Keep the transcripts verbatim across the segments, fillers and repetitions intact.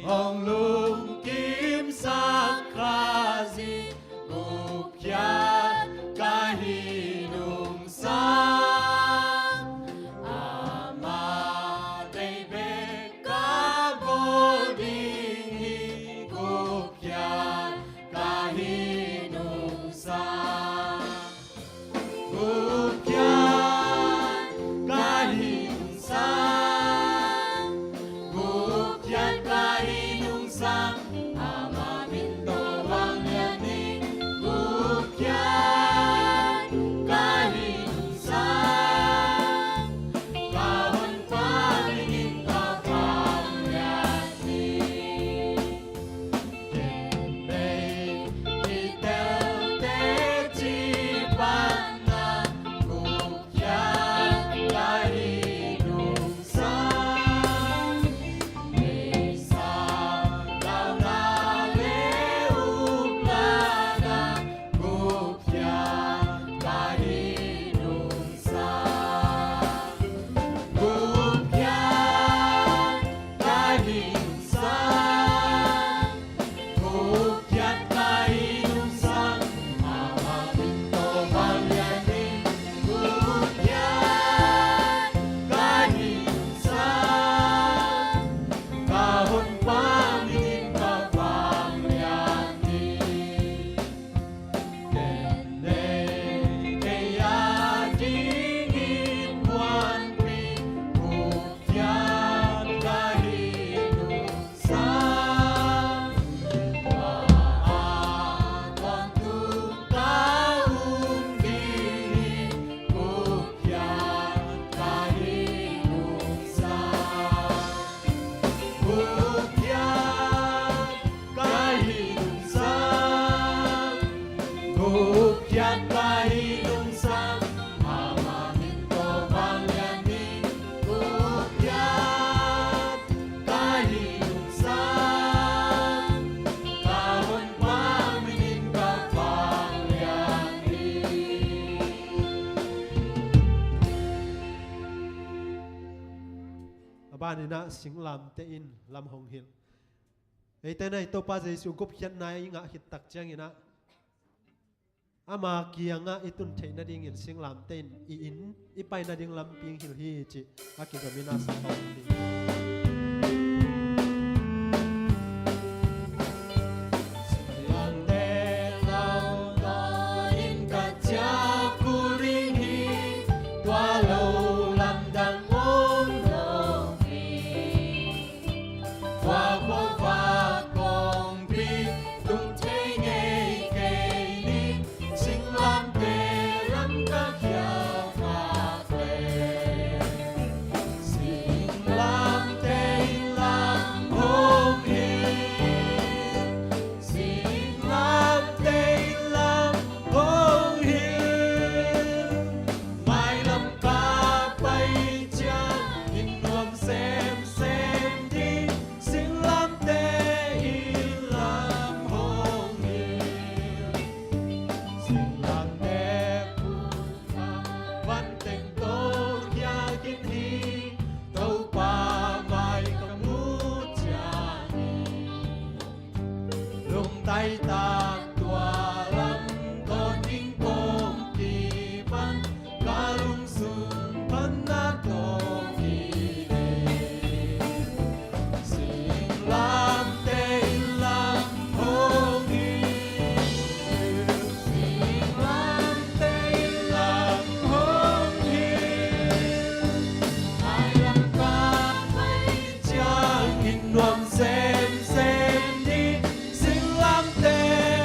Hong lungkimsak Khazih, gupkhiat ka hi nungsa. Amah deih bek ka bawl ding hi, gupkhiat ka hi nungsa. Gupkhiat ka hi nungsa, gupkhiat ka hi nungsa, Ama min tawh vanglian hi. Gupkhiat ka hi nungsa, ka honpa min in ka vanglian hi. Gupkhiat ka hi nungsa, gupkhiat ka hi nungsa, Ama min tawh vanglian hi. Gupkhiat ka hi nungsa, ka honpa min in ka vanglian hi. Gupkhiat ka hi nungsa, gupkhiat ka hi nungsa, Ama min tawh vanglian hi. Gupkhiat ka hi nungsa, ka honpa min in ka vanglian hi. A ban in ah singlamteh in lam hong hilh. Eite in ah i Topa Jesuh gupkhiatna i ngah khit tak ciangin ah, ama kiangah i tun theih nadingin singlamteh in i inn i pai nading lampi hong hilh hi, cih a kizom in ah sa pau ding. Singlamteh lau tawh in ka ciah kul ding hi, tua lo lamdang om lo hi. Tua khuavak kongpi tung thei ngei kei ni, singlamteh lam ka khial khak leh. Singlamteh in lam hong hilh, singlamteh in lam hong hilh. Mailam ka pai ciang inn nuam semsem ding, singlamteh in lam hong hilh. Singlamteh phun kha van teng tawh khia khin hi, Topa mai ka muh ciangin. Lungtai tak tua lam tawn ding kong kipan, ka lungsung phatna tawh kidem. Singlamteh in lam hong hilh, singlamteh in lam hong hilh. Mailam ka pai ciang inn nuam semsem ding, singlamteh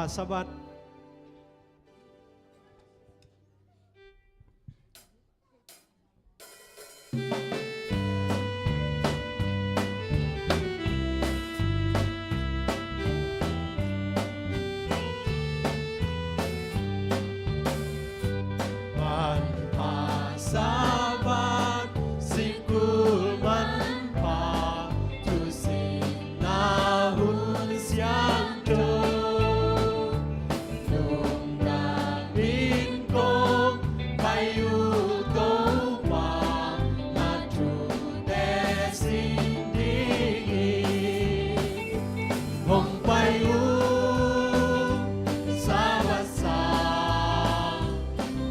Sabbath. Manpha Sabbath, sikul manpha, thusinna hun siangtho, lungdam in kong pai uh Topa, na thute sin ding hi. Hong pai uh Sabbath sang,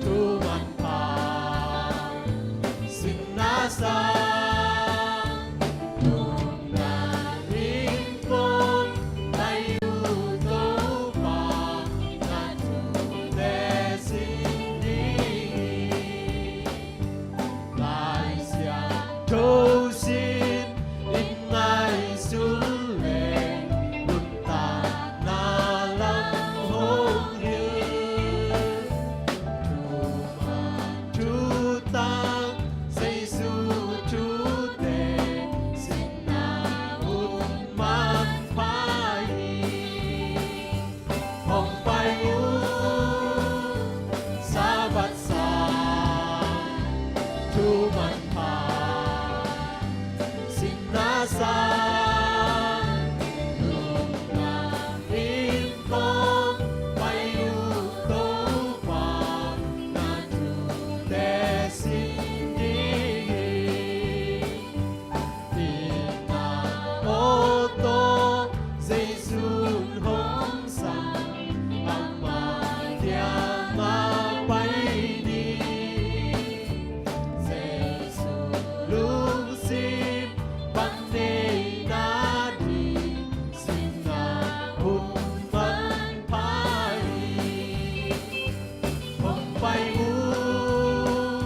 thu manpha, sinna sang, lungdam in kong pai uh Topa, na thute sin ding hi. Lai Siangtho sin in ngaihsun leng, nuntakna lam hong hilh. Thuman thutak, Jesu thute, sinna hun manpha hi. Hong pai uh Sabbath sang, thu manpha, sinna sang, lungdam in kong pai uh Topa, na thute sin ding hi. Itna aw tawh Jesu'n hong sang, ama kiangah pai ding. Jesu lungsim pan neihna ding, sinna hun manpha hi. Hong pai uh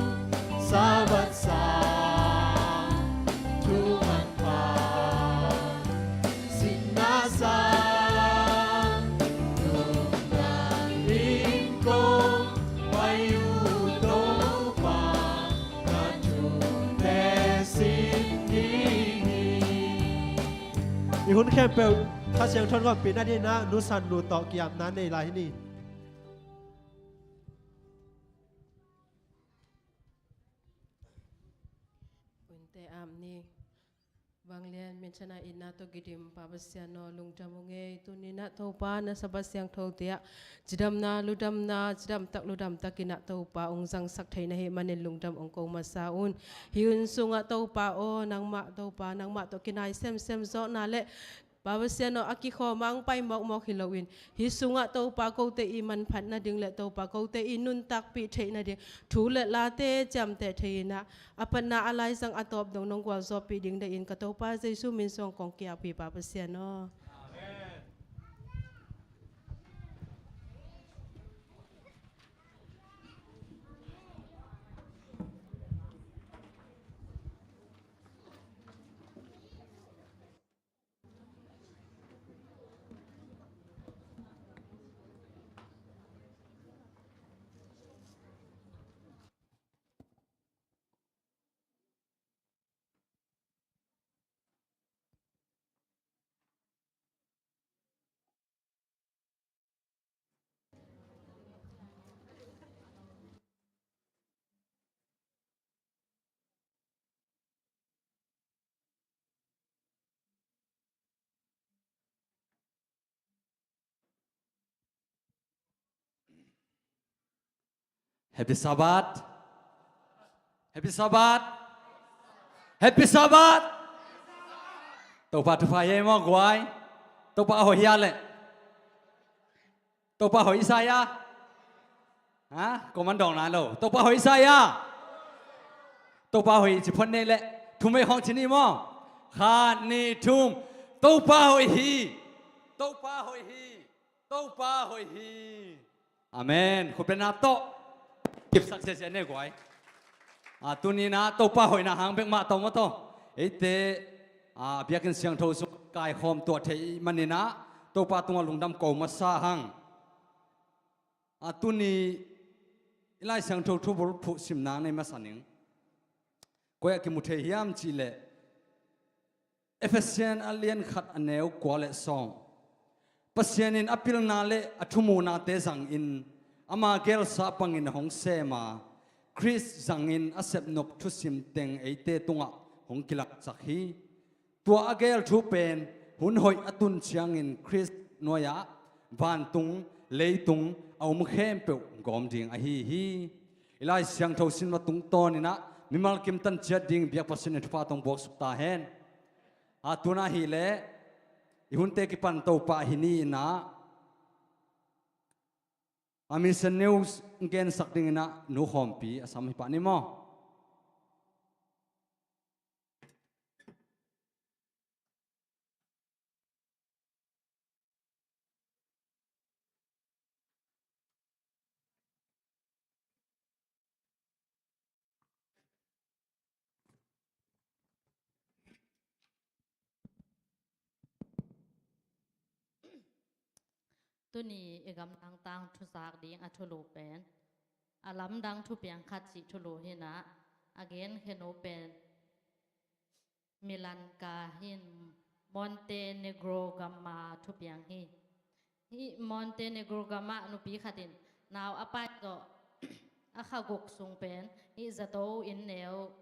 Sabbath sang, thu manpha, sinna sang, lungdam in kong pai uh Topa, na thute sin ding hi. I hun khempeuh Kha Siangtho in hong ompihna dingin ah nu San Nu tawh ki-apna nei lai hi ni. Hun te ap ni. Vanglian, minthanna, itna tawh kidim Pa Pasian aw, lungdam ung ei. Tuni-in ah Topa, na Sabbath siangthote ah cidamna, ludamna, cidamtak ludamtakin ah Topa hong zangsak thei na hih manin lungdam hong ko masa un. Hih hun sungah Topa aw, nangmah Topa, nangmah tawh kinai semsem zawhna le Pa Pasian aw, a kikhawm a hong pai mawkmawk hi loin, hih sungah Topa kote i manphat nading le Topa kote i nuntakpih theih nading thu le late ciamteh thei-in ah, a patna a laizang a tawp dong nong gualzawhpih ding deih in ka Topa Jesu min suang kong ki-ap hi Pa Pasian aw. Amen. Happy Sabbath. Happy Sabbath. Happy Sabbath. Topa thupha hi ei maw guai. Topa a hoih hi a leh. Topa hoih i sa hia? Ha? Kuaman dawng nai lo. Topa hoih i sa hia? Topa hoih i ci phot ni leh. Thum ei khawng ci ni maw. Khat, nih, thum. Topa hoih hi. Topa hoih hi. Topa hoih hi. Amen. Khutbetna tawh kipsak siasia ni guai. A, tuni-in ah Topa hoihna hang bek mah tawh maw tawh. Eite, a, biakinn siangtho sung kaikhawm tuah thei manin ah Topa tungah lungdam ko masa hang. A tuni i Lai Siangtho thubul phuhsimna nei masa ning. Koi ah kimu thei hiam cihleh, Efesian a lian khat a neu kua le sawm. Pasian in a pilna le a thumuhnate zangin ama gelsa bangin a hong sema, Khrist zangin a sepnop thusim teng eite tungah hong kilangsak hi. Tua a gel thu pen hun hoih a tun ciangin Khrist nuai-ah vantung, leitung a um khempeuh gawm ding ahi hi. I Lai Siangtho simna tungtawninah mimal kim tan ciat ding biak Pasian in thupha tong buaksuk ta hen. A tuna hileh i hunte kipan Topa hi ni inah a Mission News gensak dinginah Nu Khawmpi a sam hi pah ni maw? Tuni i gamdang tang thuzak ding a thulu pen a lamdang thupiang khat cih thulu hinah, a genkhenu pen Milan ka hin Montenegro gama thupiang hi. Hih Montenegro gamah nupi khatin nau a pai tawh a kha guk sung pen hih zato inn neu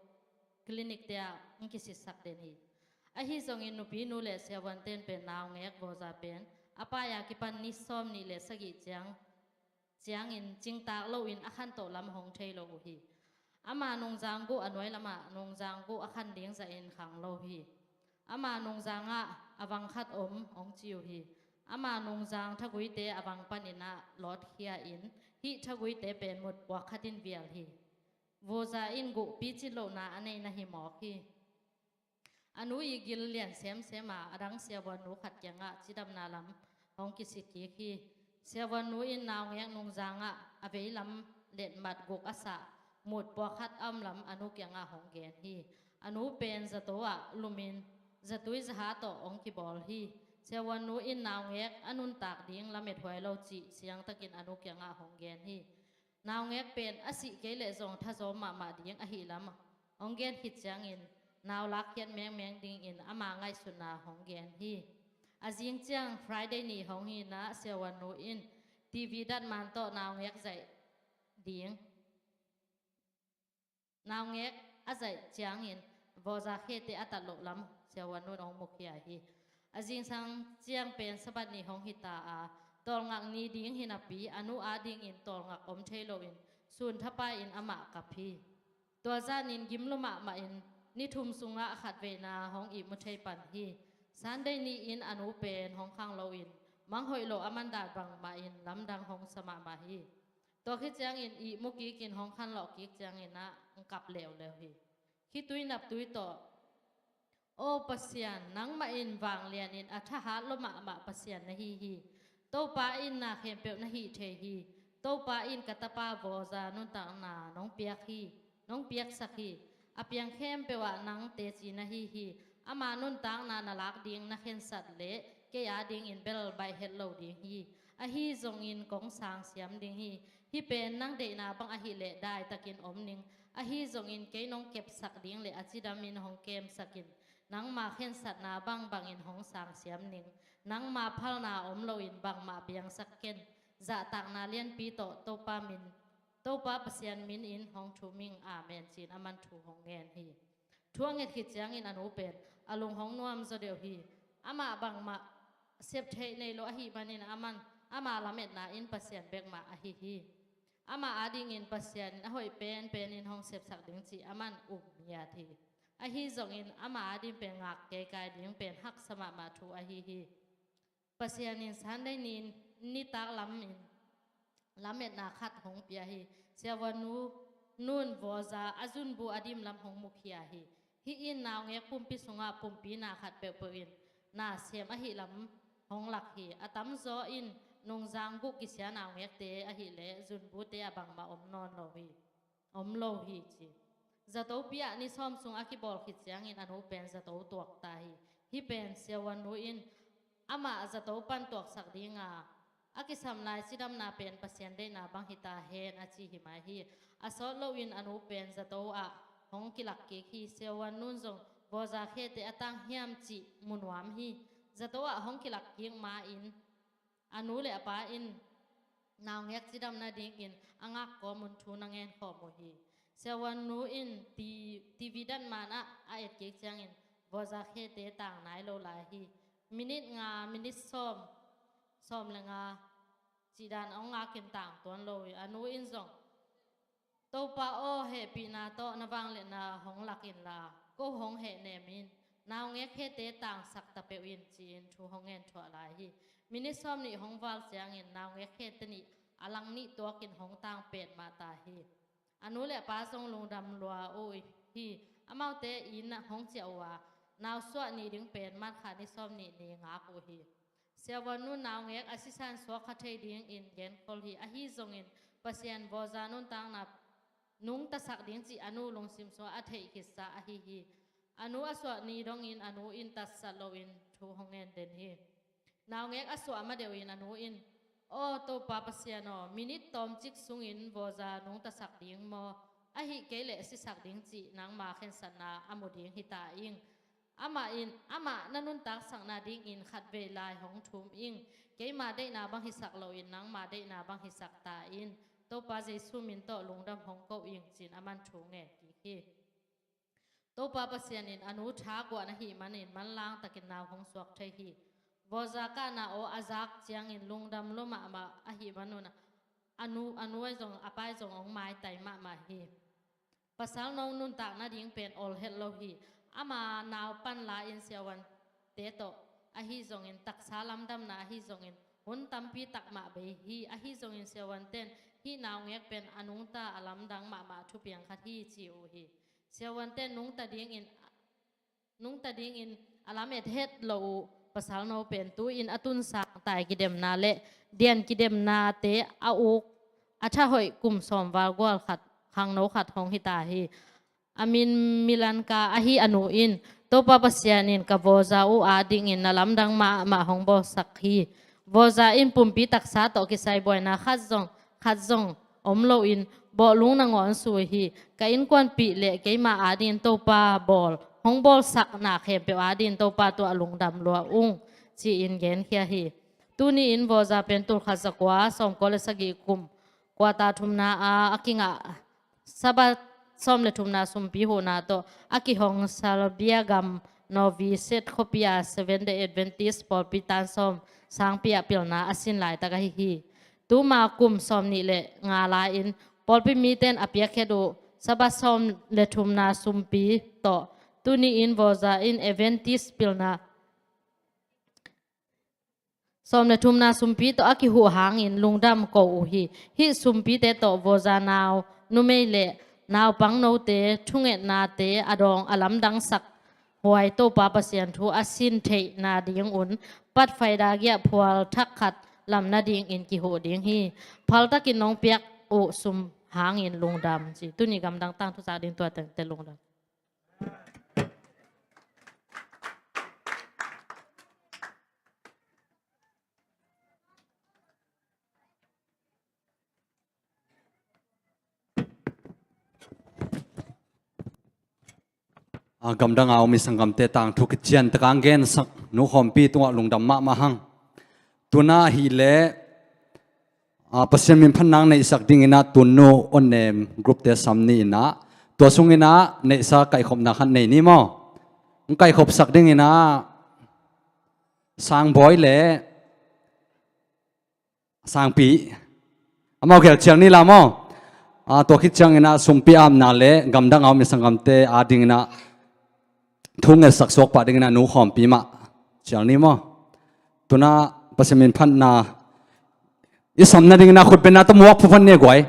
clinic te ah hong kisitsak den hi. Ahi zongin nupi nu le siavuanten pen naungek vawza pen a pai a kipan ni sawm nih le sagih ciang ciangin cingtak loin a khantoh lam hong thei lo uh hi. Ama nungzang guh a nuai lamah nungzang guh a khan ding zahin khang lo hi. Ama nungzangah a vang khat om hong ci uh hi. Ama nungzang thaguite a vang paninah lawtkhia in hih thaguite pen mutpuak khatin vial hi. Vuza in guh picin lohna a nei na hi mawk hi. A nu i gil lian semsem a, a dang siavuan nu khat kiangah cidamna lam hong kisit kik hi. Siavuan nu in naungek nungzangah a veilam letmat guk a sah mutpuak khat a om lam a nu kiangah hong gen hi. A nu pen zato ah lumin zatui zaha tawh hong kibawl hi. Siavuan nu in naungek a nuntak ding lamet huai lo cih siangtakin a nu kiangah hong gen hi. Naungek pen a sih kei leh zong thazawm mahmah ding ahi lam hong gen khit ciangin nau lakkhiat mengmeng dingin ama ngaihsutna hong gen hi. A zing ciang Friday ni hong hinah siavuan nu in T V datman tawh naungek zaih ding, naungek a zaih ciangin vawza khete a tat loh lam siavuan nun hong mukhia hi. A zingsang ciang pen Sabbath ni hong hita a, tawlngak ni ding hinapi a nu adingin tawlngak om thei loin sun thapai in amah kap hi. Tua zanin gim lua mahmah in ni thum sungah khat veina hong ihmu thei pan hi. Sunday ni-in a nu pen hong khang loin mang hoih lo a mandan bangmah in lamdang hong sa mahmah hi. Tua khit ciangin ihmu kikin hong khanlawh kik cianginah hong kap leuleu hi. Khitui naptui tawh, "Aw Pasian, nangmah in vanglianin a thahat lua mahmah Pasian na hi hi. Topa in na khempeuh na hih thei hi. Topa in ka tapa vawza nuntakna nong piak hi, nong piaksak hi. A piang khempeuh ah nang teci na hi hi. Ama nuntakna na lak ding na khensat leh kei adingin bel baih het lo ding hi. Ahi zongin kong sang siam ding hi. Hih pen nang deihna bang ahileh daitakin om ning. Ahi zongin kei nong kepsak ding le a cidamin hong kemsakin nangma khensatna bangbangin hong sang siam ning. Nangma phalna om loin bangmah piangsak ken. Zahtakna lianpi tawh Topa min, Topa Pasian minin hong thum ing. Amen," ci-in aman thu hong ngen hi. Thu a nget khit ciangin a nu pen a lung hong nuam zaw deuh hi. Amah bangmah sep theih nei lo ahih manin aman ama lametna in Pasian bek mah ahi hi. Amah adingin Pasian in a hoih penpenin hong sepsak ding cih aman um ngiat hi. Ahi zongin ama ading pen ngak keikai ding pen haksa mahmah thu ahi hi. Pasian in Sunday ni nitak lamin lametna khat hong pia hi. Siavuan nu nun vawza a zunbu a dim lam hong mukhia hi. Hih in naungek pumpi sungah pumpi na khat peuhpeuh in na sem ahi lam hong lak hi. A tamzaw in nungzang guh kisia naungekte ahileh zunbute a bangmah om nawn lo hi, om lo hi ci. Zatopi ah ni sawm sung a kibawl khit ciangin a nu pen zato tuak ta hi. Hih pen siavuan nu in amah zato pan tuaksak dinga A kisam lai cidamna pen Pasian deihna bang hi ta hen, a ci hi mai hi. A sawt loin a nu pen zato ah hong kilak kik hi. Siavuan nun zong Vawza khete a tang hiam cih mu nuam hi. Zato ah hong kilak kik ma-in a nu le a pa in naungek cidam nadingin a ngak kawm un thu na ngen khawm uh hi. Siavuan nu in ti-, T V dan man ah a et kik ciangin Vawza khete tang nai lo lai hi. Minit nga, minit sawm, sawm le nga cih dan a hong ngakin tang tuan lo hi. A nu in zong, "Topa aw, hehpihna tawh na vangliatna hong lak inla, ko hong hehnem in, naungek khete tangsak ta peuh in," ci-in thu hong ngen thuah lai hi. Minit sawm nih hong val ciangin naungek khete nih a lang nih tuakin hong tang petmah ta hi. A nu le a pa zong lungdam lua uh hi. Amaute inn ah hong ciah uh a, nau suah ni ding pen March kha ni sawm nih ni ngak uh hi. Siavuan nu naungek a sisan suak kha thei dingin genkhol hi. Ahi zongin Pasian Vawza nuntakna nungtasak ding cih a nu lungsim sungah a theih khitsa ahi hi. A nu a suah ni dongin a nu in tatsat loin thu hong ngen den hi. Naungek a suah ma deuhin a nu in, "Aw Topa Pasian aw, minit tawmcik sungin Vawza nungtasak ding maw? Ahi kei leh sisak ding cih nangma khensatna a mu ding hi ta ing. Amah in, amah na nuntaksakna dingin khatvei lai hong thum ing. Keima deihna bang hisak loin nangma deihna bang hisak ta in. Topa Jesu min tawh lungdam hong ko ing," ci-in aman thu ngen kik hi. Topa Pasian in a nu thakuan ahih manin manlang takin nau hong suak thei hi. Vawza kahna aw a zak ciangin lungdam lua mahmah ahih manun a nu, a nu ahi zong a pa ahi zong hong maitai mahmah hi. Pasal no nuntak nading pen ol het lo hi. Ama nau pan la-in siavuante tawh ahi zongin, taksa lamdamna ahi zongin, hun tampi tak mah bei hi. Ahi zongin siavuanten hih naungek pen a nungta a lamdang mahmah thupiang khat hi ci uh hi. Siavuanten nungta dingin nungta dingin a lamet het lo uh pasal no pen tu-in a tunsang tai kidemna le dian kidemnate a uk a thahoih kum sawm val gual khat, khangno khat hong hi ta hi. A min Milanka ahi a nu in, "Topa Pasian in ka Vawza uh adingin na lamdang mahmah hong bawlsak hi. Vawza in pumpi taksa tawh kisai buaina khat zong, khat zong om loin bawhlung nangawn sui hi. Ka innkuanpih le keima adingin Topa bawl, hong bawlsakna khempeuh adingin Topa tuah lungdam lua ung," ci-in genkhia hi. Tuni-in Vawza pen tulkhat zakua sawmkua le sagih kum, kuata thumna a, a kingah Sabbath sawm le thumna sumpi huhna tawh a kihong Serbia gam Novi Sad khuapi a Seventh Day Adventist pawlpi tan sawm sangpi ah pilna a sin laitak ahi hi. Tuma kum sawm nih le nga lai-in pawlpi mite in a piakkhiat uh Sabbath sawm le thumna sumpi tawh tuni-in Vawza in Adventist pilna sawm le thumna sumpi tawh a kihuh hangin lungdam ko uh hi. Hih sumpite tawh Vawza nau numei le naupang note thungetnate a dawng a lamdangsak huai Topa Pasian thu a sin theihna dingun pat faida giah phual thak khat lam nadingin kihuh ding hi. Phaltakin nong piak uh sum hangin lungdam ci. Tuni gamdang tangthu zak ding tua tengte lungdam. A gamdang a om i sanggamte tangthu kician taka ang gensak nu Khawmpi tungah lungdam mahmah hang. Tuna hileh a, Pasian min phatna ang neihsak dinginah tunnu Onnem groupte sam ni inah tua sunginah neihsa kaihkhopna khat nei ni maw? Ang kaihkhopsak dinginah Sangbawi le Sangpi amau gel ciang ni la maw? A, tua khit cianginah sumpi apna le gamdang a om i sanggamte adinginah thu ngetsak suak pah dinginah nu Khawmpi mah cial ni maw? Tuna Pasian min phatna i samna dinginah khutbenna tawh muak phaphan ni guai.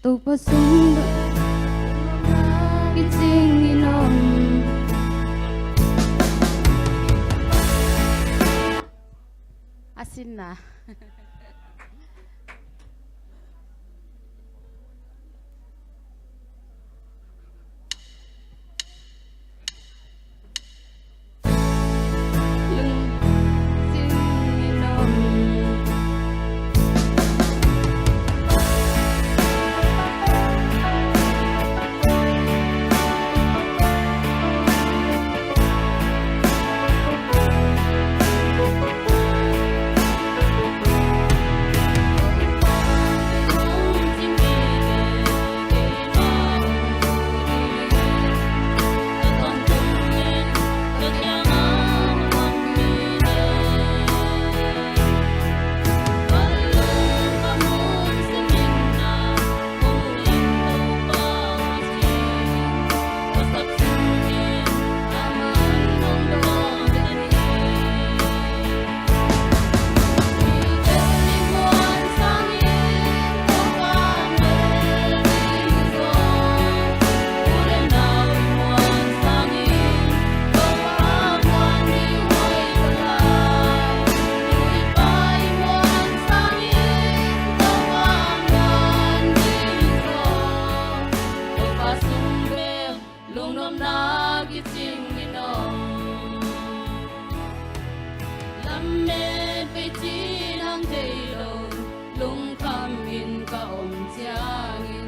Topa sung bek kicingin om. A sinna. Lungnuamna kicing in om. Lamet pei ci nang thei lo, lungkham in ka om ciangin,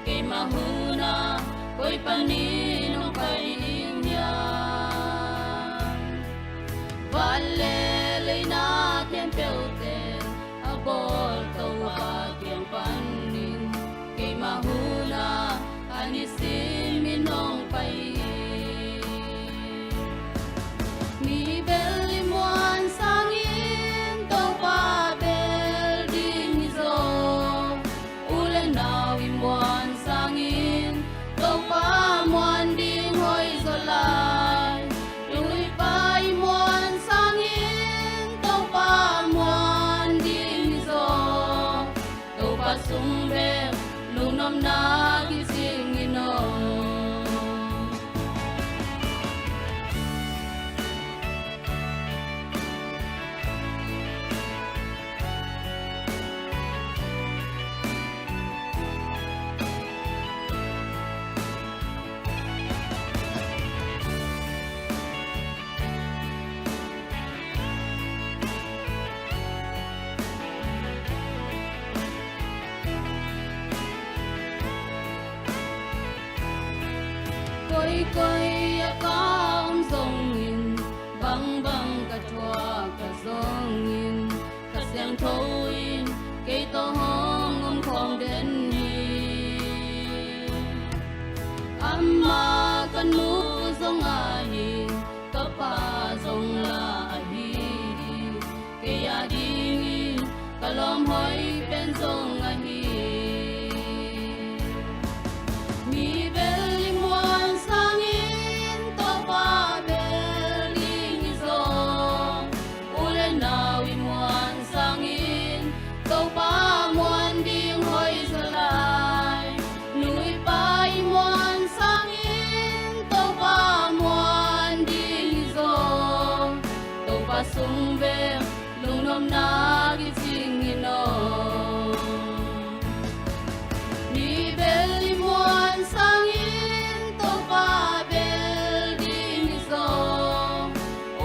keima hunah koi panin hong pai ding hiam? Van le leina khempeuhte a bawl Topa kiang panin, keima hunah a nisim in hong pai hi. Mi bel i muan sangin Topa bel ding hi zaw. U le nau i muan sangin Topa muan ding hoih zaw lai. Nuipa i muan sangin Topa muan ding hi zaw. Topa sung bek lungnuamna kicing in om. Koikoi a ka om zongin, bangbang ka thuak ka zongin, Kha Siangtho in kei tawh hong om khawm den hi. Amah ka nu zong ahi, ka pa zong la ahi hi. Kei a dingin ka lawm hoih pen zong ahi. Mi bel i muan sangin Topa bel ding hi zaw. U le nau i muan sangin Topa muan ding hoih zaw lai. Nuipa i muan sangin Topa muan ding hi zaw. Topa sung bek lungnuamna kicing in om. Mi bel i muan sangin Topa bel ding hi zaw.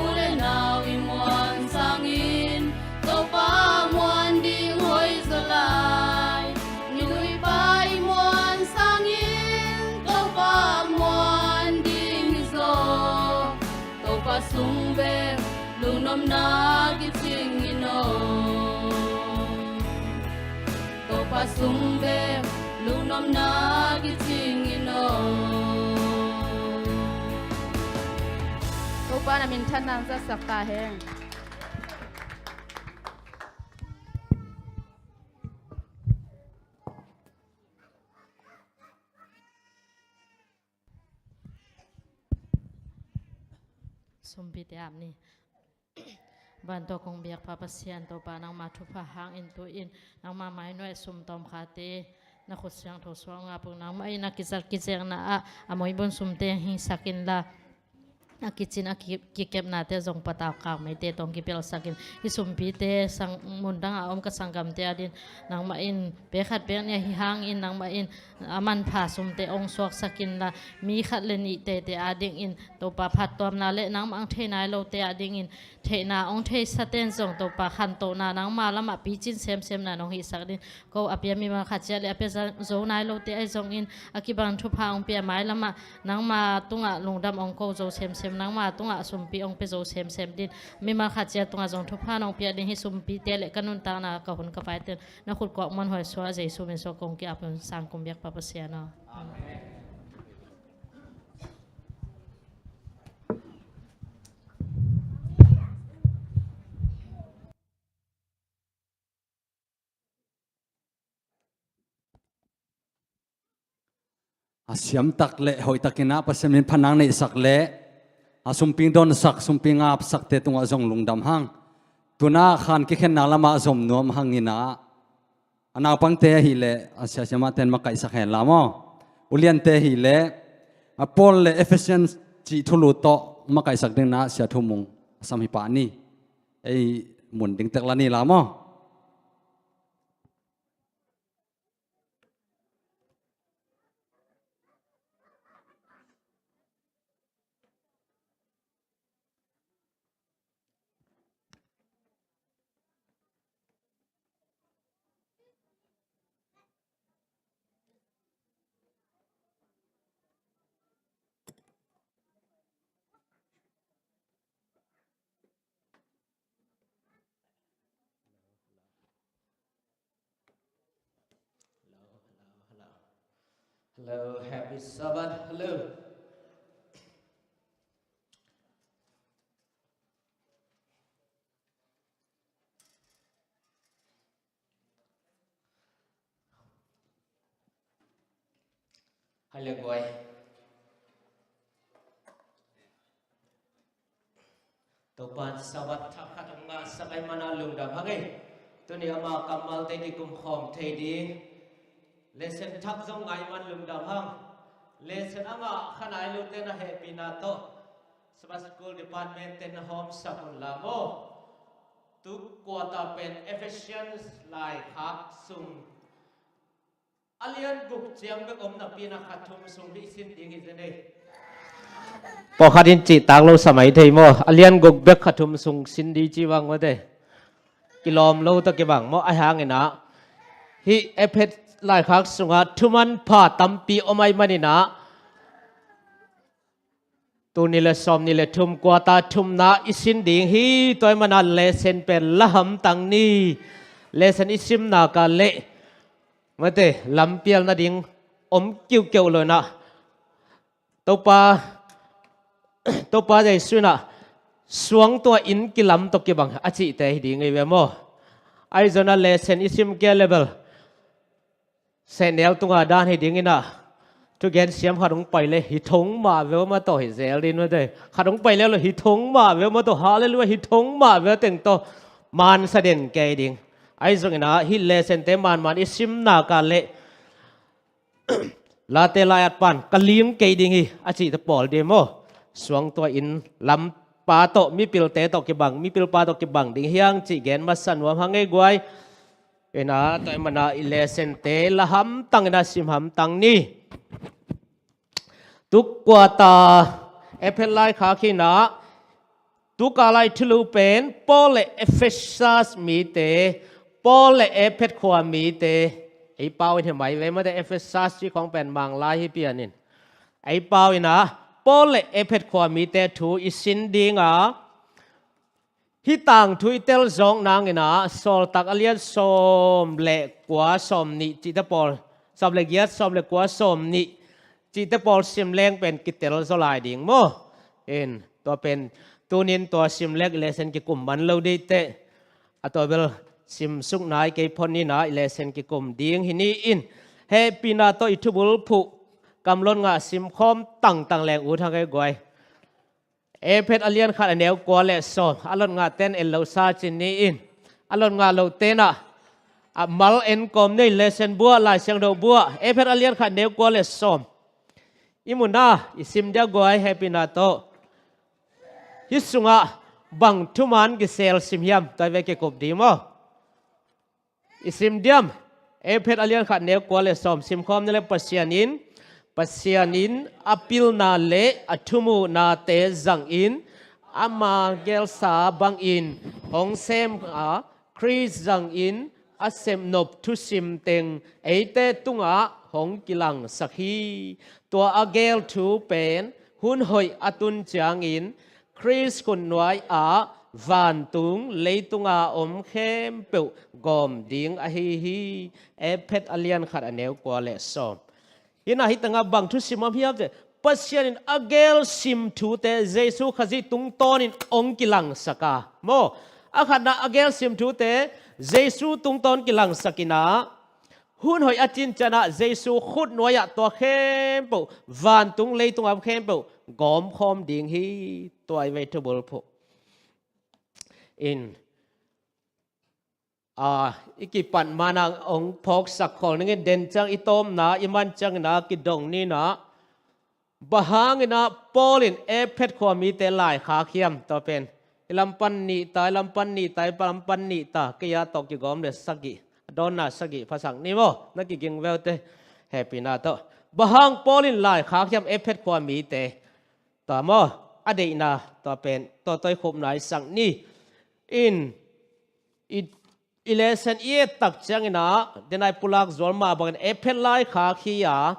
U le nau i muan sangin Topa muan ding hoih zaw lai. Nuipa i muan sangin Topa muan ding hi zaw. Topa sung bek lungnuamna kicing in om. Topa sung bek lungnuamna kicing in om. Topa na minthanna hong zatsak ta hen. Sumpite ap ni. Van tawh kong biak Pa Pasian Topa, nangma thupha hangin tu-in nangma mainuai sum tawmkhate Na khut siangtho suang a pung nangmah in a kizat kizekna ah a moibun sumte hingsak inla, a kicin a ki-, kikepnate zong patau kak meite tawh hong kipelsak in. Hih sumpite sang mundang a om ka sanggamte adingin nangmah in pek khat pek nih ahi hangin nangmah in a manpha sumte hong suaksak inla, mi khat le nih teitei adingin Topa phattuamna le nangmah hong thei nai lote adingin theihna hong theisate'n zong Topa khantohna nangma lamah picin semsemna nong hihsak dingin ko a pia mimal khat ciat le a pia za-, zo nai lote ahi zongin a kibang thupha hong pia mai lamah nangma tungah lungdam hong ko zo semsem, nangma tungah sumpi hong pia zo semsem dingin mimal khat ciat tungah zong thupha nong pia dingin hih sumpite le ka nuntakna ka hun ka paite na khut kuak muanhuai suah Jesu min suah kong ki-ap un. Sangkum biak pa Pasian aw. Amen. A siamtak le hoihtakin ah Pasian min phatna neihsak le a sumping donsak, sumping apsakte tungah zong lungdam hang. Tuna khan kikhenna lamah zom nuam hangin ah a naupangte ahih leh a siasiamahten makaihsak hen la maw? Uliante ahih leh a Paul le Ephesians cih thulu tawh makaihsak dingin ah sia Thu Mung a sam hi pah ni. Ei mun ding tek la ni la maw? Hello, hello, hello. Hello, happy Sabbath. Hello. Hai le guai. Topa'n Sabbath thak khat hong ngahsak ahih manin lungdam hang ei. Tuni ama kammalte kikum khawm thei ding lesson thak zong ngah ahih manin lungdam hang. Lesson a ngah kha nai lote'n ah hehpihna tawh Sabbath School Department-te'n na hawmsak un la maw? Tu quarter pen Ephesians laikhak sung a lian guk ciang bek om napi-in ah kha thum sung hi sin ding hi zen ei. Pawlkhat in cihtak lo sa mai thei maw? A lian guk bek kha thum sung sin ding ci bang maw te. Kilawm lo tawh kibang maw? Ahih hangin ah hih Ephesians laikhak sungah thu manpha tampi om ahih manin ah tuni le sawmnih le thum quarter thumna i sin ding hi. Tua ahih manin ah lesson pen la hamtang ni. Lesson i sim nak leh mate lampial nading om kiukiu lo-in ah Topa, Topa Jesu in ah suangtuah in kilam tawh kibang a cihte hi ding ei ve maw? Ahi zongin ah lesson i sim kei leh bel sehnel tunga dan hi dingin ah thugen siam khat hong pai leh hi thong mah veu mah tawh hi zel ding mate. Khat hong pai leh lo hi thong mah veu mah tawh, hallelujah, hi thong mah veu teng tawh mansa den kei ding. Ahi zongin ah hih lesson-te manman i sim nak leh Late lai-at pa'n ka ling kei ding hi a cihte pawl ding maw? Suangtuah in lampa tawh, mipilte tawh kibang, mipilpa tawh kibang ding hi hang cih gen masa nuam hang ei guai. Ina tua ahih manin ah i lesson-te la hamtang in ah sim hamtang ni. Tu quarter Ephesians laikhak hi-in ah tu kal a i thulu pen Paul le Ephesians mite, Paul le Ephesians khua mite, ei pau in hi mai ve mate, Ephesians cih khawng pen Manglai hi pian in. Ei pau in ah Paul le Ephesians khua mite thu i sin ding a, hih tangthu i tel zawk nangin ah Sawltak a lian sawm le kua, sawmnih cihte pawl, sawm le giat, sawm le kua, sawmnih cihte pawl sim leng pen kitel zaw lai ding maw? In, tua pen tuni-in tua sim leng i lesson kikum man lo ding teh. A tua bel sim suk nai kei phot ni-in ah i lesson kikum ding hi ni in, hehpihna tawh i thubulphuh kam lot ngah sim khawm tangtang leng ut hang ei guai. Ephesians a lian khat a neu kua le sawm, a lot ngahten en lo sa cin ni in, a lot ngah loten ah a mal en kawm nei, lesson buah, Lai Siangtho buah, Efesa a lian khat neu kua le sawm. I mu na, i sim dia guai, hehpihna tawh. Hih sungah bang thuman kisel sim hiam, tua i ve kikup ding maw. I sim diam, Efesa a lian khat neu kua le sawm, sim khawm ni le. Pasian in, Pasian in a pilna le a thumuhnate zangin, ama gelsa bangin hong sem a, Khrist zangin a sepnop thusim teng eite tungah hong kilangsak hi. Tua a gel thu pen hun hoih a tun ciangin Khrist khutnuai ah vantung leitunga om khempeuh gawm ding ahi hi. Efesa a lian khat a neu kua le sawm. Hih na, hih tengah bang thusim om hiam cih leh, Pasian in a gelsim thute Jesu Khazih tungtawnin hong kilangsak a, maw. A khatna, a gelsim thute Jesu tungtawn kilangsak in a, hun hoih a cin ciangin a Jesu khutnuai ah tua khempeuh, vantung leitung a khempeuh gawmkhawm ding hi. Tua i ve thubul phuh. In, a, i kipat ma-in a hong phawksak khol ning in, den ciang i tawpna, i man ciangin a kidong ni in a. Bang hangin a Paul in Efesa khua mite laikhak hiam, tua pen. I lam pan nih ta, i lam pan nih ta, i lam pan nih ta, kei a tawh kigawm le sagih, a dawnna sagih phasak ni maw, na kiging veu te, hehpihna tawh. Bang hang Paul in laikhak hiam Efesa khua mite, tua maw, a deihna, tua pen, tua tawh i khupna i sak ni. In, i, i lesson i et tak ciangin a, den a i pulak zual mah bangin Efesa laikhak hi a,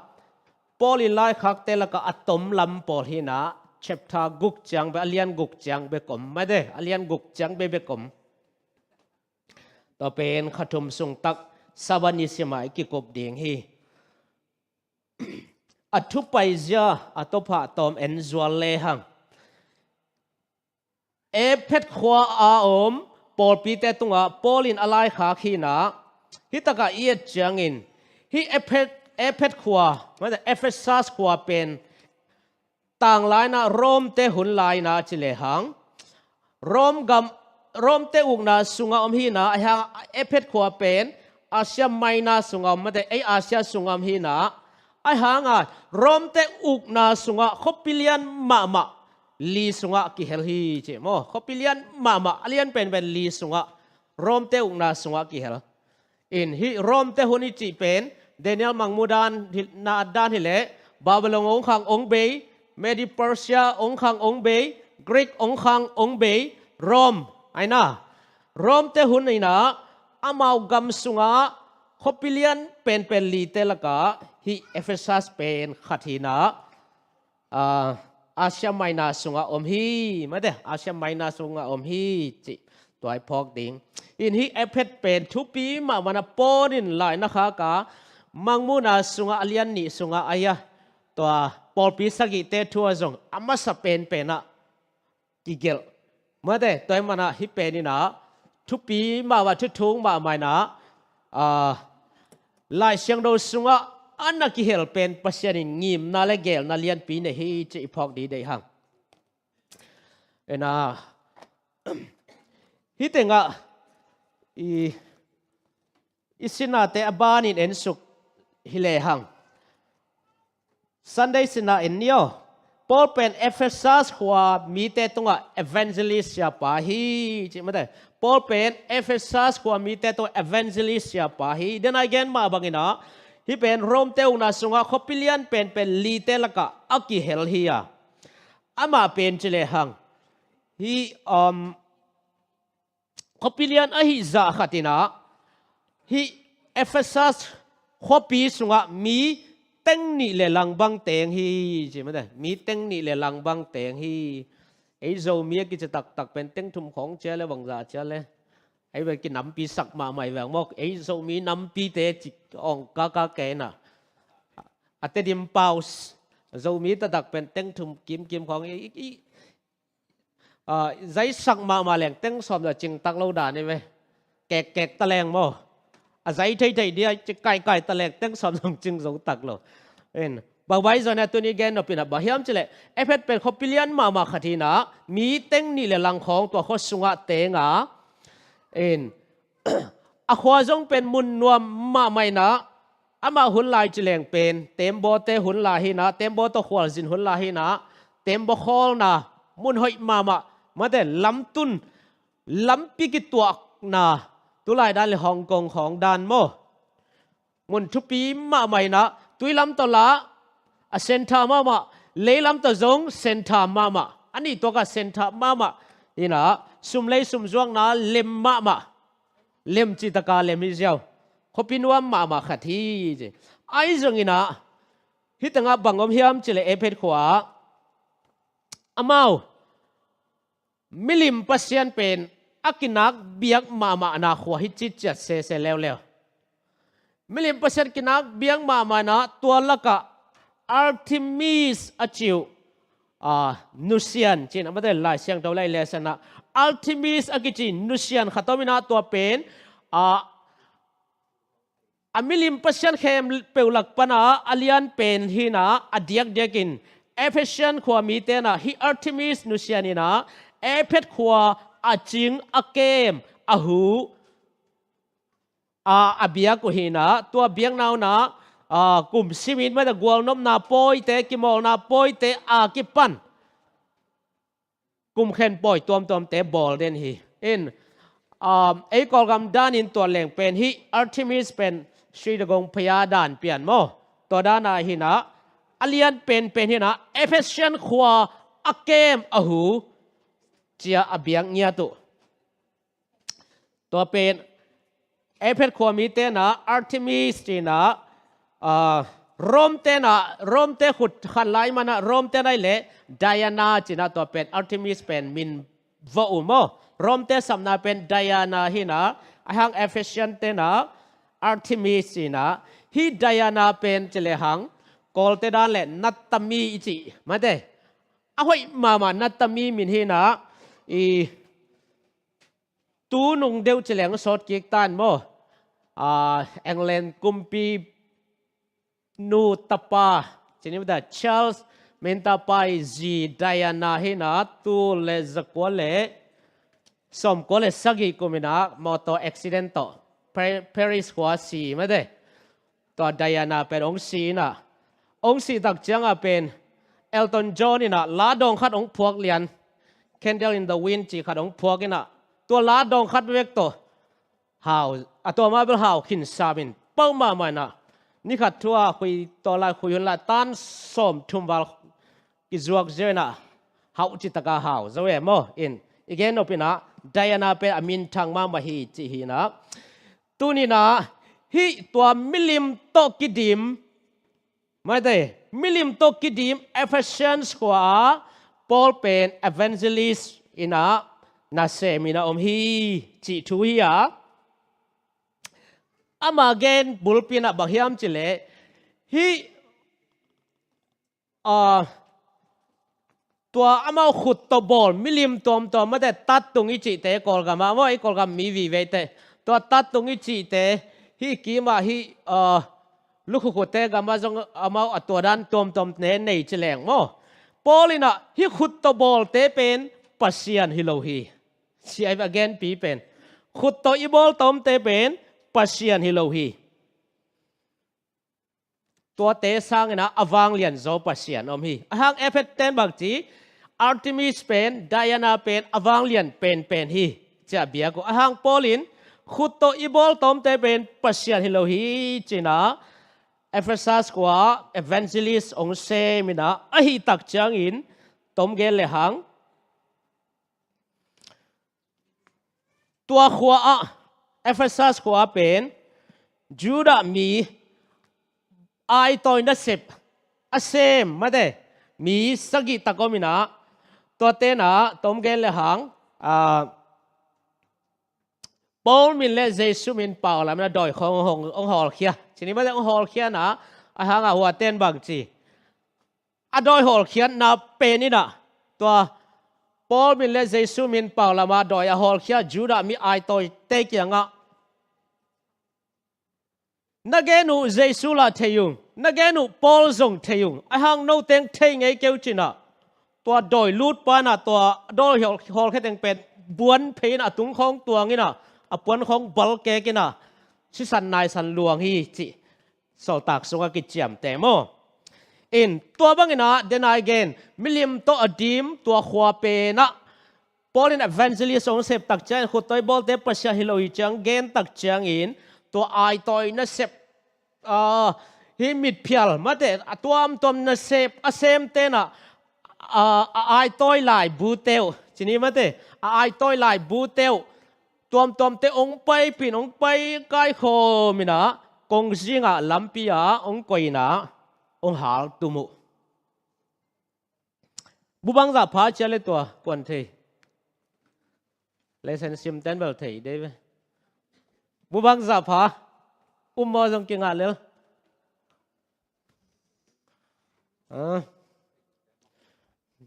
Paul in laikhakte lakah a tom lam pawl hi in a, chapter guk ciang bek, a lian guk ciang bek om, mate, a lian guk ciang bek bek om. Tua pen kha thum sung tak, Sabbath ni sim a i kikup ding hi. A thupaizia a tawpah tawm en zual lehang, Efesa khua a om pawlpite tungah Paul in a laikhak hi in a, hih takah i et ciangin, hih Efes-, Efesa khua, mate, Efesas khua pen, tanglai in a Rom-te hun lai in a ci lehang, Rom gam, Rom-te ukna sungah om hi in a, ahi hang Efesa khua pen Asia Minor sungah om, mate, ei Asia sungah om hi in a, ahi hang a Rom-te ukna sungah khuapi lian mahmah li sungah kihel hi ci maw. Khuapi lian mahmah, a lian penpen li sungah, Rom-te ukna sungah kihel. In, hih Rom-te hun i cih pen, Daniel mangmuhna dan hi leh, Babylon ong khang ong bei, Medi Persia ong khang ong bei, Greek ong khang ong bei, Rom, ahi na. Rom-te hun in a, amau gam sungah khuapi lian penpen lite lakah hih Efesas pen khat hi in a, a, Asia Minor sungah om hi, mate, Asia Minor sungah om hi, cih tua i phawk ding. In, hih Efesa pen thupi mahmah in a, Paul in lai na khak a, mangmuhna sungah a lian nih sungah ahi a, tua pawlpi sagihte thu ah zong a masa penpen ah kigelh. Mate, tua ahih manin a hih pen in a, thupi mahmah, thuthung mahmah in a, a, Lai Siangtho sungah a na kihel pen Pasian in ngimna le geelna lianpi nei hi cih i phawk ding deih hang. In a, hih tengah i, i sinate a banin ensuk hi lehang, Sunday sin ah en ni aw. Paul pen Efesas khua mite tungah evangelist siapa hi, cih mate. Paul pen Efesas khua mite tungah evangelist siapa hi. Den a i gen mah bangin a, hih pen Rom-te ukna sungah khuapi lian penpen lite lakah a kihel hi a, amah pen ci lehang, hih, um, khuapi lian ahih zah khat in a, hih Efesas khuapi sungah mi teng nih le lang bang teng hi, ci mate. Mi teng nih le lang bang teng hi. Ei Zomi a kici taktak pen teng thum khawng ci a le, bangzah ci a le, ei bel kinampi sak mahmah hi veng maw. Ei Zomi nampite ci ong kaka kei na. A Tedim pau, Zomi taktak pen teng thum kimkim khawng i, i, i, a, zai sak mahmah leng teng sawm zong cing tak lo dan hi ve. Kekkek ta leng maw, a zai theithei dia, ci kaikai ta leng teng sawm zong cing zo tak lo. In, bang bai zong a tuni gen nop in a bang hiam cih leh, Efesa pen khuapi lian mahmah khat hi in a, mi teng nih le lang khawng tua khua sungah teng a, in, A khua zong pen mun nuam mahmah inah, amah hun lai ci leng pen teembaw te hun lai hinah, teembaw tawh khualzin hun lai hinah, teembaw khawlna mun hoih mahmah, mate, lamtun, lampi kituakna, tulai dan le Hong Kong khawng dan maw. Mun thupi mahmah inah, tui lam tawh lah a centre mahmah, lei lam tawh zong centre mahmah, a nih tuakah centre mahmah inah, sum lei sum zuakna lem mahmah, lem citaka lem hi ziau, khuapi nuam mahmah khat hi ci. Ahi zong inah, hih tengah bang om hiam ci leh Efesa khua ah amau milim pasian pen a kinak biak mahmahna khua hi citciat sese leuleu. Milim pasian kinak biak mahmahna, tua lakah Artemis a ci uh, a, nusian cin, a, mate, Lai Siangtho lai lehsanah Artemis a kici nusian khat om inah, tua pen, a, a milim pasian khempeuh lak pana a lian pen hinah, a diakdiakin Ephesian khua mite inah hih Artemis nusian inah Efesa khua a cing, a kem, a hu, a, a biak uh hinah, tua biakna unah, a, kum simin, mate, gualnopna pawite, kimawlna pawite a kipan kum khen pawi tuamtuamte bawl den hi. In, um, ei Kawlgam danin tua leng pen hih Artemis pen Sri Dagong Phaya dan pian maw. Tua dana hinah, a lian penpen hinah, Ephesian khua a kem, a hu, cia a biak ngiat uh. Tua pen Efesa khua mite inah Artemis ci inah, a, Rom te inah, Rom te khut khan lai manah Rom te nai leh Diana ci inah, tua pen Artemis pen min va um maw. Rom te sapna pen Diana hinah, a hang Ephesian te inah Artemis ci inah, hih Diana pen ci lehang Kawlte dan le Natami i ci, mate, a hoih mahmah Natami min hinah, i, tu nung deuh ci leng sawt kik tan maw. A, England kumpi nu tapa, ci ni mate, Charles min tapa i zi Diana hinah, tul le zakua le sawmkua le sagih kum inah motor accident tawh Pa-, Paris khua si, mate. Tua Diana pen hong si inah, hong sih tak ciangah pen Elton John inah la dawng khat hong phuak lian, Candle in the Wind ci khat hong phuak inah, tua la dawng khat vek tawh hau, a, tua mah bel hau khin sam in pau mahmah inah, ni khat thu a khui, tua lai khui hun lah tan sawmthum val kizuak zia inah, hau citaka hau zo e maw. In, i gen nop inah, Diana pen a minthang mahmah hi ci hinah. Tuni inah, hih tua milim tawh kidim, mate, milim tawh kidim Ephesians khua ah Paul pen evangelist inah nasem inah om hi cih thu hi a. Ama gen bulpi inah bang hiam ci leh, hih, a, tua amau khut tawh bawl milim tuamtuam, mate, tattung i cihte Kawlgam ah maw, i Kawlgam mi viveite, tua tattung i cihte, hih kimah hih, a, lukhukhute gamah zong amau a tua dan tuamtuamte nei ci leng maw. Paul inah hih khut tawh bawlte pen Pasian hi lo hi. Ci a, a genpi pen, khut tawh i bawl tawmte pen Pasian hi lo hi. Tuate sang inah a vanglian zaw Pasian om hi. A hang Efesa ten bang ci, Artemis pen, Diana pen a vanglian penpen hi, ci a biak uh. A hang Paul in, khut tawh i bawl tawmte pen Pasian hi lo hi ci inah, Efesa khua evangelist hong sem inah, ahih tak ciangin, tom gen lehang, tua khua ah, Efesa khua ah pen Judah mi aitawi nasep a sem, mate, mi sagih tak om inah, tuate inah tom gen lehang, a, Paul min le Jesu min pau lam inah dawi khawng hong, hong hawlkhia ci ni, mate, hong hawlkhia inah, a hang ah hua ten bang ci, a dawi hawlkhiatna pen inah, tua Paul min le Jesu min pau lam a dawi a hawlkhia Judah mi aitawite kiangah, na gen uh Jesu lah thei ung, na gen uh Paul zong thei ung, a hang noteng thei ngei kei uh ci inah, tua dawi lutpa inah tua dawi hawl, hawlkhia teng pen buan phei inah a tung khawng tuang inah, a puan khawng bal kek in ah sisan naisan luang hi cih Sawltak sungah kiciamteh maw. In tua bangin ah, den a i gen, milim tawh a dim tua khua pen ah Paul in evangelist hong sep tak ciangin, khutto i bawlte Pasian hi lo hi ciang gen tak ciangin, tua aitawi nasep, ah, hih mitphial mate, a tuamtuam nasep a semte in ah, ah, a aitawi laibute uh, ci ni mate, a aitawi laibute uh tuamtuamte hong paipih in, hong pai kaikhawm in ah, kongzing ah lampi ah hong koih in ah, hong haltum uh. Bu bangzah pha cia le tua kuan thei. Lesson sim ten bel thei dei ve. Bu bangzah pha. Um maw, zong kingah lel. Ah.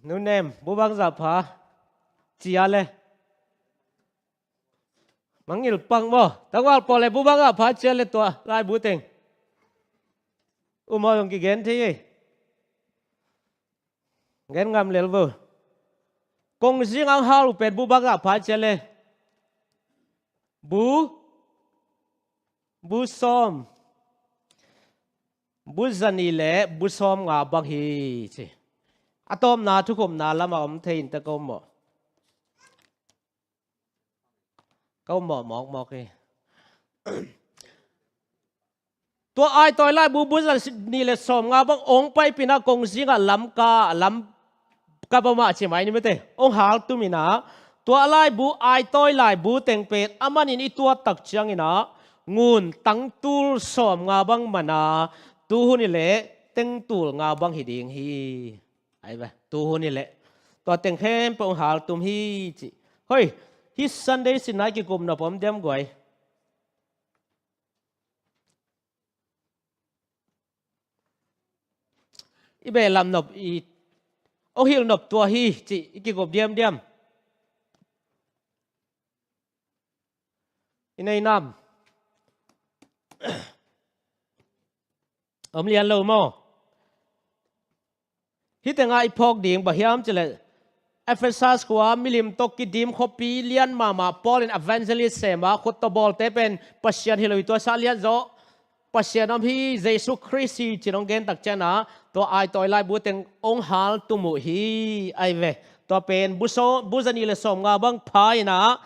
Nu Nem, bu bangzah pha cia le. Mangngilh pak maw. Tangval pawl le bu bangzah pha cia le tua laibu teng. Um maw, zong kigen thei ei. Gen ngam lel vo. Kongzing ah hong hal uh pen bu bangzah pha cia le. Bu, bu sawm. Bu zanih le bu sawmnga bang hi ci. A tawpna thukhupna lamah om thei in teh ko maw. Ka um mawkmawk hi. Tua aitawi laibu, bu zanih le sawmnga bang hong paipih in ah kongzing ah lamka, lamka bang mah ci mai ni mate, hong haltum in ah, tua laibu, aitawi laibu teng pen a manin i tuat tak ciangin ah, ngun tangtul sawmnga bang man a, tuhun hi leh tengtul nga bang hi ding hi. Ai ve, tuhun hi leh tua teng khempeuh hong haltum hi ci. Hoi, hih Sunday sinna i kikum nop om diam guai? I beh lam nop, i hong hilh nop tua hi ci i kikup diamdiam. I nei nam? Om lian lo maw. Hih tengah i phawk ding bang hiam cih leh, Ephesus khua milim tawh kidim khuapi lian mahmah, Paul in evangelist sem a, khut tawh bawlte pen Pasian hi lo hi, tua sa lian zawh Pasian om hi, Jesu Khrist hi ci-in hong gen tak ciangin ah, tua aitawi laibu teng hong haltum uh hi. Ai ve, tua pen bu sawm, bu zanih le sawmnga bang pha in ah,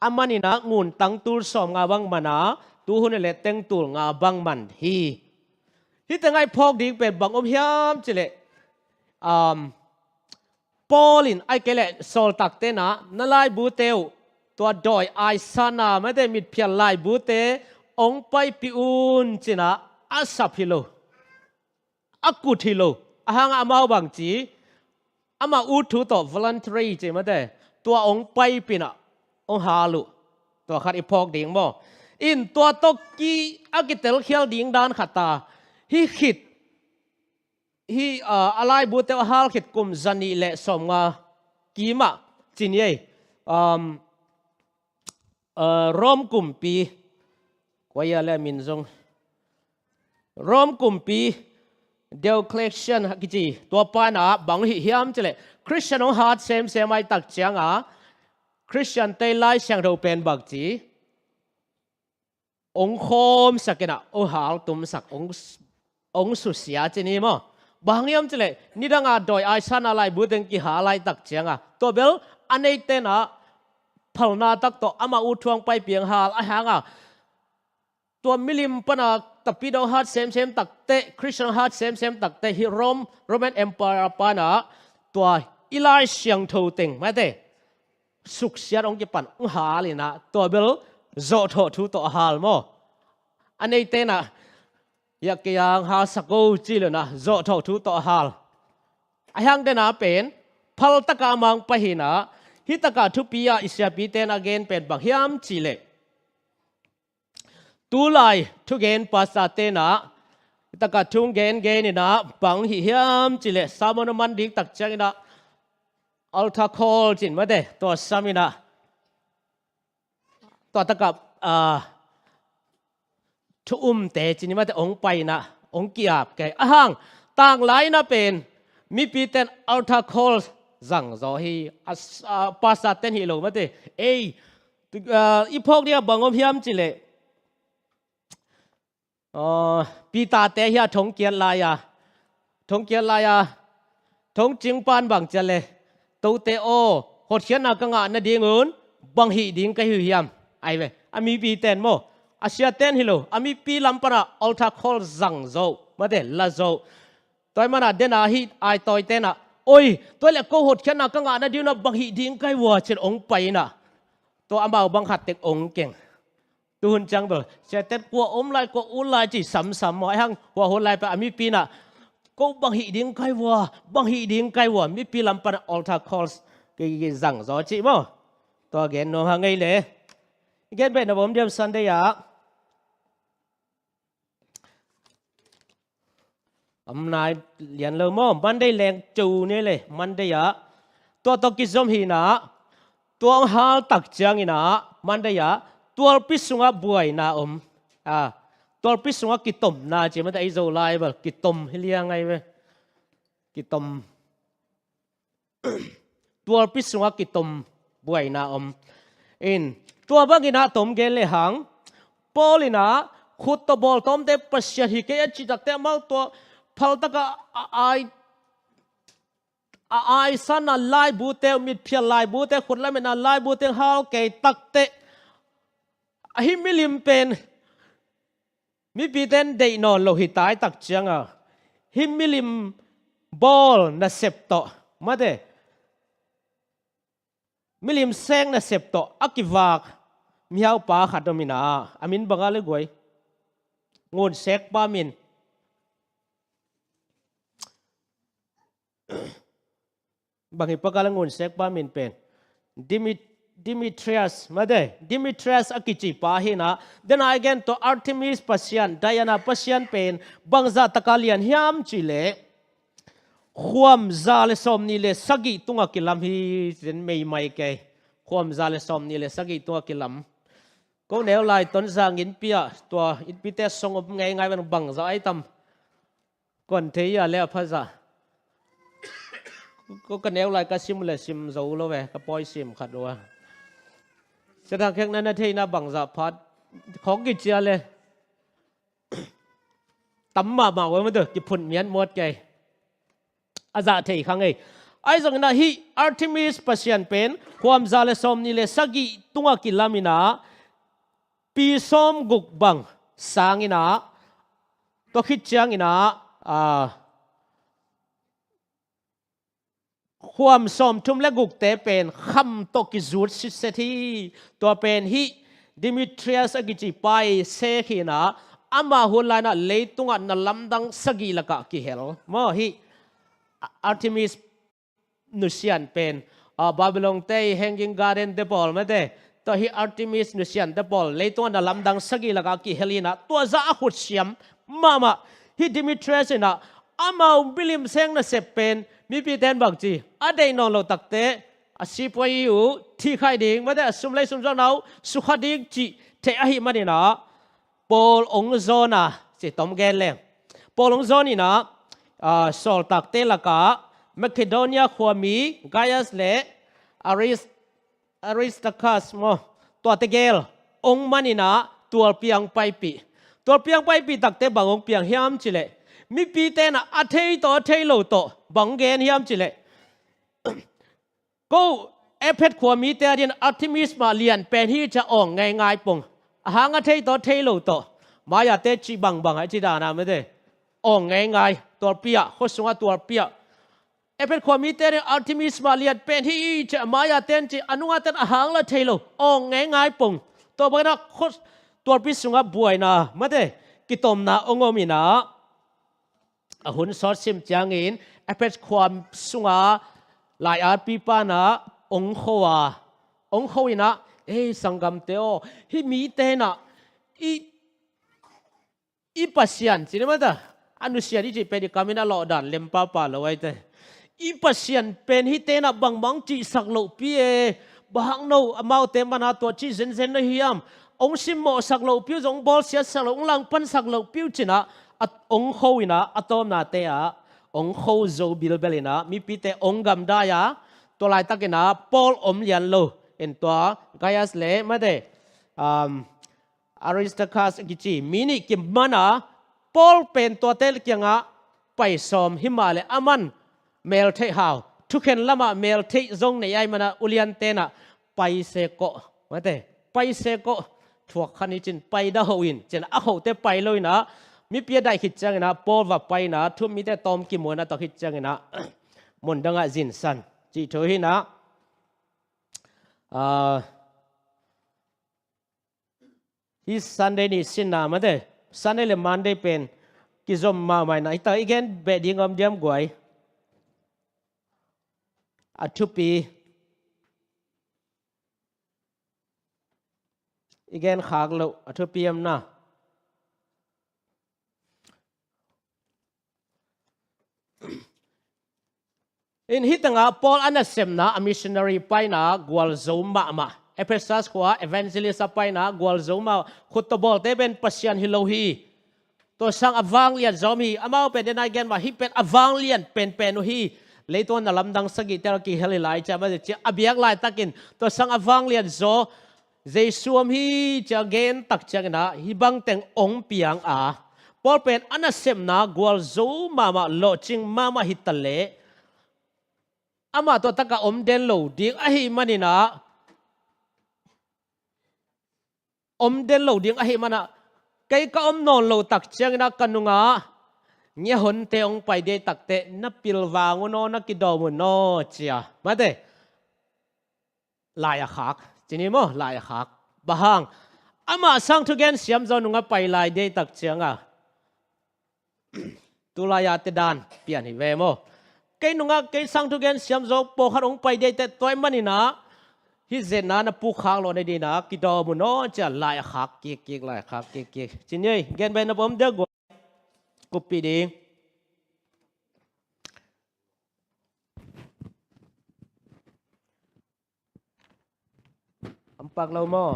a manin ah ngun tangtul sawmnga bang man a, tuhun hi leh tengtul nga bang man hi. Hih tengah i phawk ding pen bang om hiam cih leh, um, Paul in, ahih kei leh sawltakte in ah, na laibute uh tua dawi aisana, mate, mitphial laibute hong paipih un ci-in ah, a sap hi lo, a kut hi lo. Ahang ah amau bang ci, amah ut thu tawh, voluntary ci mate, tua hong paipih in ah hong hal uh. Tua khat i phawk ding maw. In tua tawh ki, a kitelkhial ding dan khat ta, hih khit, hih, ah, a laibute a hal khit kum zanih le sawmnga kim ah ci ni ei. Um, ah, Rome kumpi, kua hi a le a min zong, Rome kumpi Diocletian a kici, tua pa in ah bang hih hiam cih leh, Khristian hong hat semsem ahih tak ciangin ah, Khristiante Lai Siangtho pen bang ci, hong khawmsak in ah, hong haltumsak, hong, hong susia ci ni maw. Bang hang hiam cih leh, nidang a dawi aisana laibu teng kihal ahih tak ciangin ah, tua bel a neite in ah phalna tak tawh amah ut thu hong paipih, hong hal, ahang ah tua milim pan a Tapidaw hat semsem tak teh, Khristian hat semsem tak teh, hih Rome, Roman Empire pan a, tua i Lai Siangtho teng, mate, suksiat hong kipan, hong hal in ah, tua bel zawhthawh thu tawh a hal maw. A neite in ah, hiah kei hong halsak o ci lo in ah, zawhthawh thu tawh a hal. Ahang den a pen, phal tak a mang pai hi in ah, hih tak a thupi a i siapite in a gen pen bang hiam cih leh, tulai thugen pastorte in ah, hih tak a thu hong gengen in ah, bang hih hiam cih leh, sermon a man ding tak ciangin ah, altar call ci-in mate, tua sam in ah, tua tak a, ah, thu umte ci ni mate, hong pai in ah, hong ki-ap kei. Ahang, tanglai in ah pen, mipite in altar call zang zaw hi, a, a, pastorte in hi lo mate. Ei, Ah, i phawk dingah bang om hiam cih leh, ah, Peter-te hi a, thongkiat lai-a, thongkiat lai-a, thongcing pan bang ci a leh, "Tote aw, hotkhiatna ka ngah nadingun bang hih ding ka hi uh hiam?" Ai ve, a mipite in maw, a siate in hi lo, a mipi lam panah altar call zang zo, mate, la zo. Tua ahih manin a den a hih aitawite in a, "Oi, tua leh ko hotkhiatna ka ngah nadingun ah bang hih ding ka hi uh a?" ci-in hong pai in a, tua amau bang khat tek hong keng. Tuhun ciang bel, siate in kua om lai, kua ut lai cih samsam maw, ahih hang hua hun lai peuh a mipi in a, "Ko bang hih ding ka hi uh a, bang hih ding ka hi uh a?" Mipi lam panah altar calls ki, ki zang zaw cih maw. Tua gen nuam hang ei leh. Gen beh na bawm diam Sunday ah. Om nai lian lo maw, Monday leng co ni leh, Monday ah. Tua tawh kizom hi in a, tua hong hal tak ciangin a, Monday ah, tualpi sungah buaina om. Ah, tualpi sungah kitomna ci mate, ei Zolai bel, kitom hi liang ai ve. Kitom. Tualpi sungah kitom buaina om. In, tua bangin a tom gen lehang, Paul in a khut tawh bawltawmte Pasian hi kei a cih takteh amau tua phaltak a, a ai, a aisan a laibute, mitphial laibute, khut lametna laibute hal kei takteh, a hih milim pen mipite in deih nawn lo hi tai tak ciangin a, hih milim bawl nasep tawh, mate, milim sek nasep tawh a kivak mihaupa khat om in a, a min bang a leh guai, Ngunsekpa min. Bang hi pak a leh Ngunsekpa min pen Dimit-, Demetrius, mate, Demetrius a kici pa hi in a, den a i gen tawh Artemis pasian, Diana pasian pen bangzah taka lian hiam cih leh, khuam za le sawmnih le sagih tungah kilam hi, ci-in meimai kei. Khuam za le sawmnih le sagih tungah kilam. Ko neu lai Tonzang innpi ah, tua innpite song om ngeingai bang, bangzah ai tam. Kuan thei a leh a phazah. Ko ka neu lai ka sim leh sim zo lo ve, ka pawi sim khat uh a. Sia Thang Khek na na theihna bangzah phat khawng kici a leh tam mahmah uh a, mate, kiphun miat muat kei. A zah thei kha ngei. Ahi zongin a hih Artemis pasian pen khuam za le sawmnih le sagih tungah kilam in a, pi sawmguk bang sang in a, tua khit ciangin a, ah, khuam sawmthum le gukte pen kham tawh kizut sitset hi. Tua pen hih Demetrius a kici pa i sek hi in a, amah hun lai in a leitungah nalamdang sagih lakah kihel. Maw, hih Artemis nusian pen, ah, Babylon te i Hanging Garden te pawl, mate, tua hih Artemis nusian te pawl leitungah nalamdang sagih lakah kihel hi in a, tua zah a khut siam mahmah hih Demetrius in a, amau milim sek nasep pen mipite in bang ci, a deih nawn lo takteh a sipuai uh thih khai ding, mate, a sum lei sum zuakna uh sukha ding cih theih ahih manin a, Paul hong zawn a, ci tom gen leng. Paul hong zawn in a, ah, sawltakte lakah Macedonia khuami Gaius le Aris-, Aristarchus maw, tuate gel hong man in a, tualpi ah hong paipih. Tualpi ah hong paipih takteh bang hong piang hiam cih leh, mipite in a, a thei tawh a thei lo tawh bang gen hiam cih leh, ko Ephet khuamite a dingin Artemis mah lian pen hi ci-a awng ngeingai pong. A hang a thei tawh a thei lo tawh, mai-ate cih bangbang a i cih dan a, mate, awng ngeingai, tualpi ah, khua sungah tualpi ah. Ephet khuamite a dingin Artemis mah lian pen hi ci-a mai-ate in ci, a nungate in a hang lah thei lo, awng ngeingai pong. Tua bangin a khua, tualpi sungah buaina, mate, kitomna hong om in a, a hun sawt sim ciangin Ephet khuam sunga lai-atpipa in a hong kho a, hong kho in a, "Ei, sanggamte aw, hih mite in a i, i Pasian," ci ni mata, a nusiat i cih pen i kam in a lawhdan lem pahpah lo ahi te. "I Pasian pen hihte in a bangbang cihsak lohpi e, bang hang no amaute man a tua cih zenzen na hiam? Hong simmawhsak lohpi uh, zong hong bawlsiatsak lo, hong langpansak lohpi uh," ci-in a, a hong kho in a, a tawpnate ah hong kho zo bilbel in a, mipite hong gamdai a, tua laitakin a Paul om lian lo, En tua Gaius le mate, um, Aristarchus a kici mi nih kiman a, Paul pen tuate kiangah pai sawm hi mah le aman mel theih hau, thukhen lamah mel theih zong nei ai manah ulian tenah pai se kawh, mate, pai se kawh, thuak khan hi cin pai dah hoh in cin a khote pai lo inah, mipi a daih khit cianginah Paul va pai inah thu mite tawm kimuanah tawh khit cianginah mun dangah zinsan cih thu hinah. Ah, hi Sunday ni sinna mate, Sunday le Monday pen kizom mahmah inah, hita i gen beh ding om diam guai? A thupi i gen khak loh, a thupi om na. In hitangah Paul a nasepna, a missionary paina gualzo mahmah, Ephesus khua evangelist a paina gualzo mahmah, khut tawh bawlte pen Pasian hi lo hi. Tua sang a vanglian zom hi, amau pen dena i gen mah, hih pen a vanglian penpen uh hi. Leitung a na lamdang sagih tel kihel hi lai ciah mah cia a biak laitakin tua sang a vanglian zaw Jesu om hi cia gen tak cianginah hih bangteng ong piang a, Paul pen a nasepna gualzo mahmah, lawhcing mahmah hi taleh, amah tua taka om den lo ding ahi maninah, om den lo ding ahi manah, kei ka om nawn lo tak cianginah ka nungah ngiahonte ong pai dei takte na pilvang un aw, na kidawm un aw cia mate. Lai a khak, cini maw, lai a khak. Bang hang? Amah sang thugen siam zaw nungah pai lai dei tak cianga, tulai-a te dan pian hi ve maw? Kei nungah kei sang thugen siam zaw pawlkhat ong pai dei teh, tua i maninah hih zetna na puk khak lawh na dinah kidawm un aw cia lai a khak kikkik, lai a khak kikkik. Cini ei gen bai na pom dek guai. Kuppih ding. Ampak lo maw?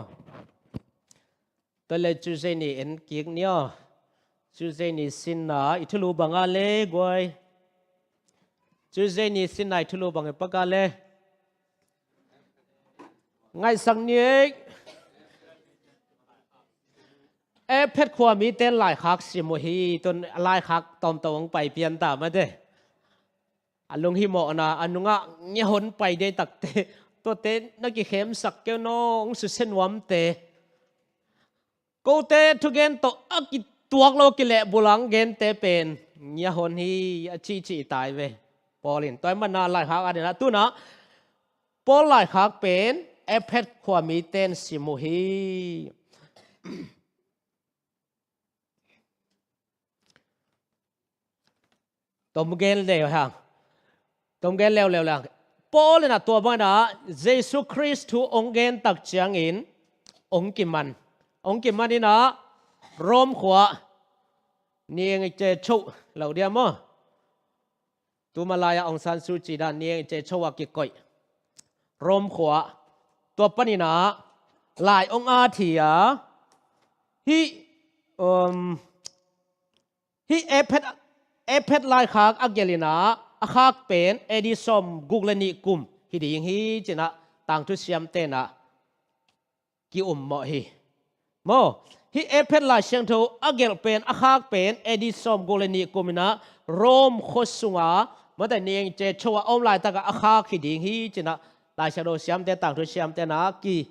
Tua le Tuesday ni en kik ni aw. Tuesday ni sinna i thulu banga le guai. Tuesday ni sinna i thulu bang i paka le. Ngaihsak ni ei. Ephet khua miten laikhak sim uh hi, tun laikhak tawmtawm hong pai pian ta mate. A lunghimawhna a nungah ngiahon pai dei takte, tuate na kikhemsak keu naw, hong susia nuamte. Kote thugen tawh a kituak lo kilehbul ang gente pen ngiahon hi a cihcih tai ve. Paul in tua i manna laikhak a dinah tunah Paul laikhak pen Ephet khua miten sim uh hi. Tom gen leuleu hang. Tom gen leuleu hang. Paul inah tua bangin ah Jesu Khrist thu ong gen tak ciangin ong kiman. Ong kiman inah Rome khua, ni eng i ce choh lo dia maw? Tuma lai-ah Aung San Suu Kyi dan ni eng i ce choh a kikoih Rome khua. Tua panin ah lai ong at hi a, hih, um, hih Ephet, Ephet laikhak a gelh inah a khak pen A D sawm guk le nih kum hi ding hi ci-in ah tangthu siamte in ah ki-ummawh hi. Maw, hih Ephet Lai Siangtho a gelh pen, a khak pen A D sawm guk le nih kum inah Rome khua sunga, mate, ni eng i ce choh a om laitakah a khak hi ding hi ci-in ah Lai Siangtho siamte, tangthu siamte in ah ki,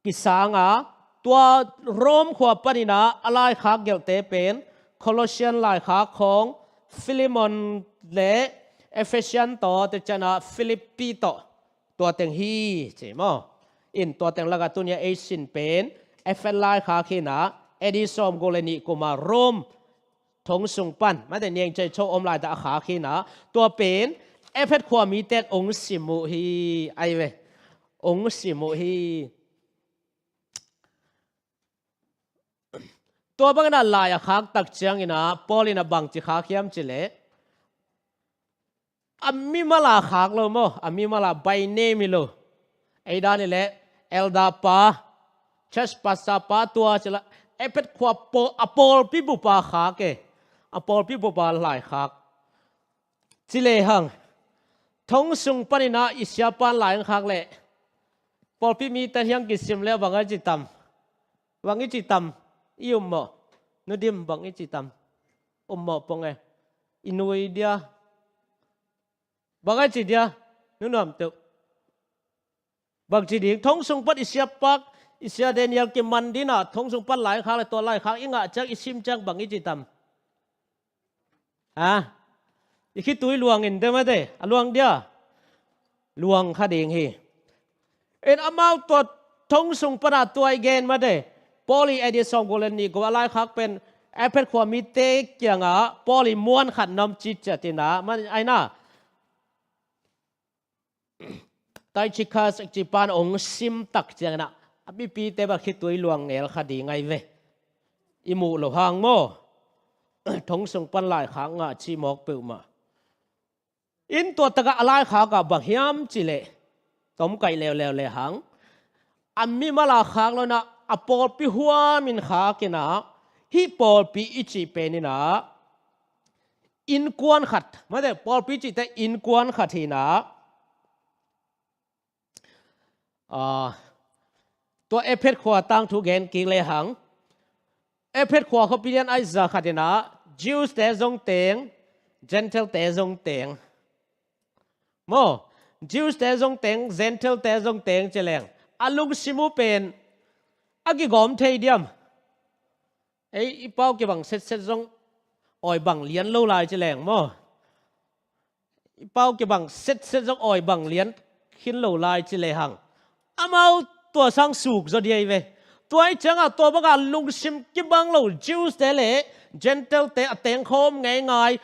kisang a, tua Rome khua panin ah a laikhak gelhte pen Colossian laikhak khawng, Philemon le Ephesian tawh, tua ciangin ah Philippi tawh, tua teng hi ci maw? In tua teng lakah tuni-a ei sin pen Ephet laikhak hi-in ah A D sawm guk le nih kum a Rome thong sung pan, mate, ni eng i ce choh om laitak a khak hi-in ah tua pen Ephet khua mite in ong sim uh hi, ai ve. Ong sim uh hi. Tua bangin ah lai a khak tak ciangin ah Paul in ah bangci khak hiam cih leh, a mimal a khak lo maw, a mimal a by name hi lo. Ei dan hi leh elder pa, church pastor pa, tua ci leh Ephet khua pawl, a pawlpi bup a khak e. A pawlpi bup a lai khak. Ci lehang, thong sung panin ah i siapa in lai ong khak leh, Pawlpi mite hiang kisim le bang a ci tam. Bang i ci tam. I um mawh. Nu Dim bang i ci tam. Um mawh pong e. I nui dia. Bang a ci dia. Nu Nuam Teuh. Bang ci ding. Thong sung pan i siapak, i sia Daniel kiman ding a, thong sung pan laikhak le tua laikhak i ngah ciang, i sim ciang bang i ci tam. Ha? I khitui luang in te mate, a luang dia. Luang kha ding hi. In amau tua thong sung pana tua i gen mate. Paul i A D sawmguk le nih guk a laikhak pen Efesa khua mite kiangah Paul i muan khat na om citciat in a, man ai na. Tychicus ci pan ong sim tak ciangin a, a mipite bang khitui luang ngel kha ding ai ve. I muh lo hang maw. Thong sung pan laikhak ngah ci mawk peuhmah. In tua takah a laikhak ah bang hiam ci leh, tom kaih leuleu le hang. A mimal a khak lo in a, a pawlpi huam in khak in a, hih pawlpi i cih pen in a, innkuan khat, mate, pawlpi cihte innkuan khat hi in a, ah, tua Efesa khua tangthu gen kik le hang. Efesa khua khuapi lian a i za khat in a, Jews te zong teng, Gentile te zong teng. Maw, Jews te zong teng, Gentile te zong teng ci leng. A lungsim uh pen, a kigawm thei diam. Ei, i pau kibang setset zong awi bang lian lo lai ci leng maw. I pau kibang setset zong awi bang lian khin lo lai ci le hang. Amau tua sang suk zaw ding ai ve. Tua i ciangah tua bangah lungsim kibang lo Jews te le Gentile te a tengkhawm ngeingai.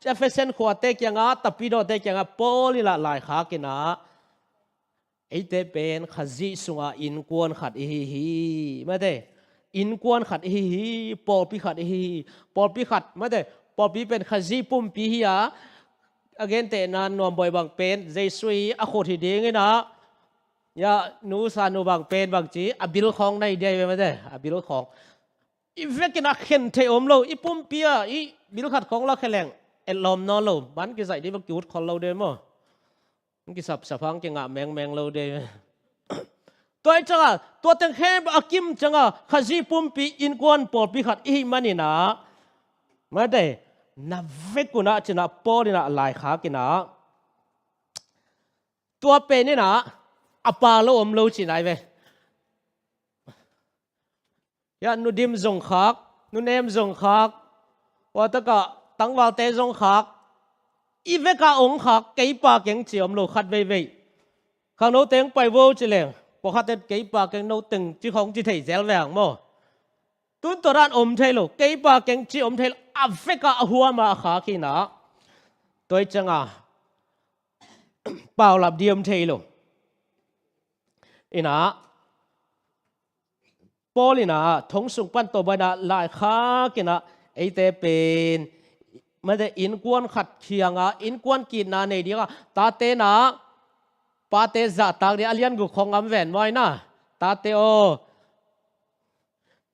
Ephesian khuate kiangah, Tapidaw te kiangah, Paul in a laikhak in a. Eite pen Khazih sungah innkuan khat i hi hi. Mate, innkuan khat i hi hi, pawlpi khat i hi hi. Pawlpi khat, mate, pawlpi pen Khazih pumpi hi a. A gentehna nuambawi bang pen Jesu i a khut hi ding in a. Ya, nu sa nu bang pen bang ci, a bilkhawng na hi ding ai ve mate, a bilkhawng. I vekin a khen thei om lo, i pumpi a, i bil khat khawng la khe leng, etlawm nawn lo, man kizaih ding bang kiut khol lo ding maw. Kisapsap hang kingah mengmeng lo ding. Tua i ciangah, tua teng khempeuh a kim ciangah, Khazih pumpi innkuan pawlpi khat i hih manin a. Mate, na vek un a ci in a Paul in a laikhak in a. Tua pen in a, a pa lo om lo ci nai ve. Ya, Nu Dim zong khak, Nu Nem zong khak, tua takah tangvalte zong khak, i vekah ong khak, kei pa keng ci om lo khat veivei. Khangno teng pai vo ci leng, pawlkhatte kei pa keng no teng ci khawng ci thei zel ve hang maw. Tun tua dan om thei lo, kei pa keng ci om thei lo, a vekah a huam a khak hi in a. Tua i ciangah, paulap ding om thei lo. In a, Paul in a, thong sung pan tawh bang in a laikhak in a, eite pen, mate innkuan khat kiangah, innkuan kitna nei ding a, tate in a, pate zahtak ding a lian guk khawng a om ven maw in a, tate aw.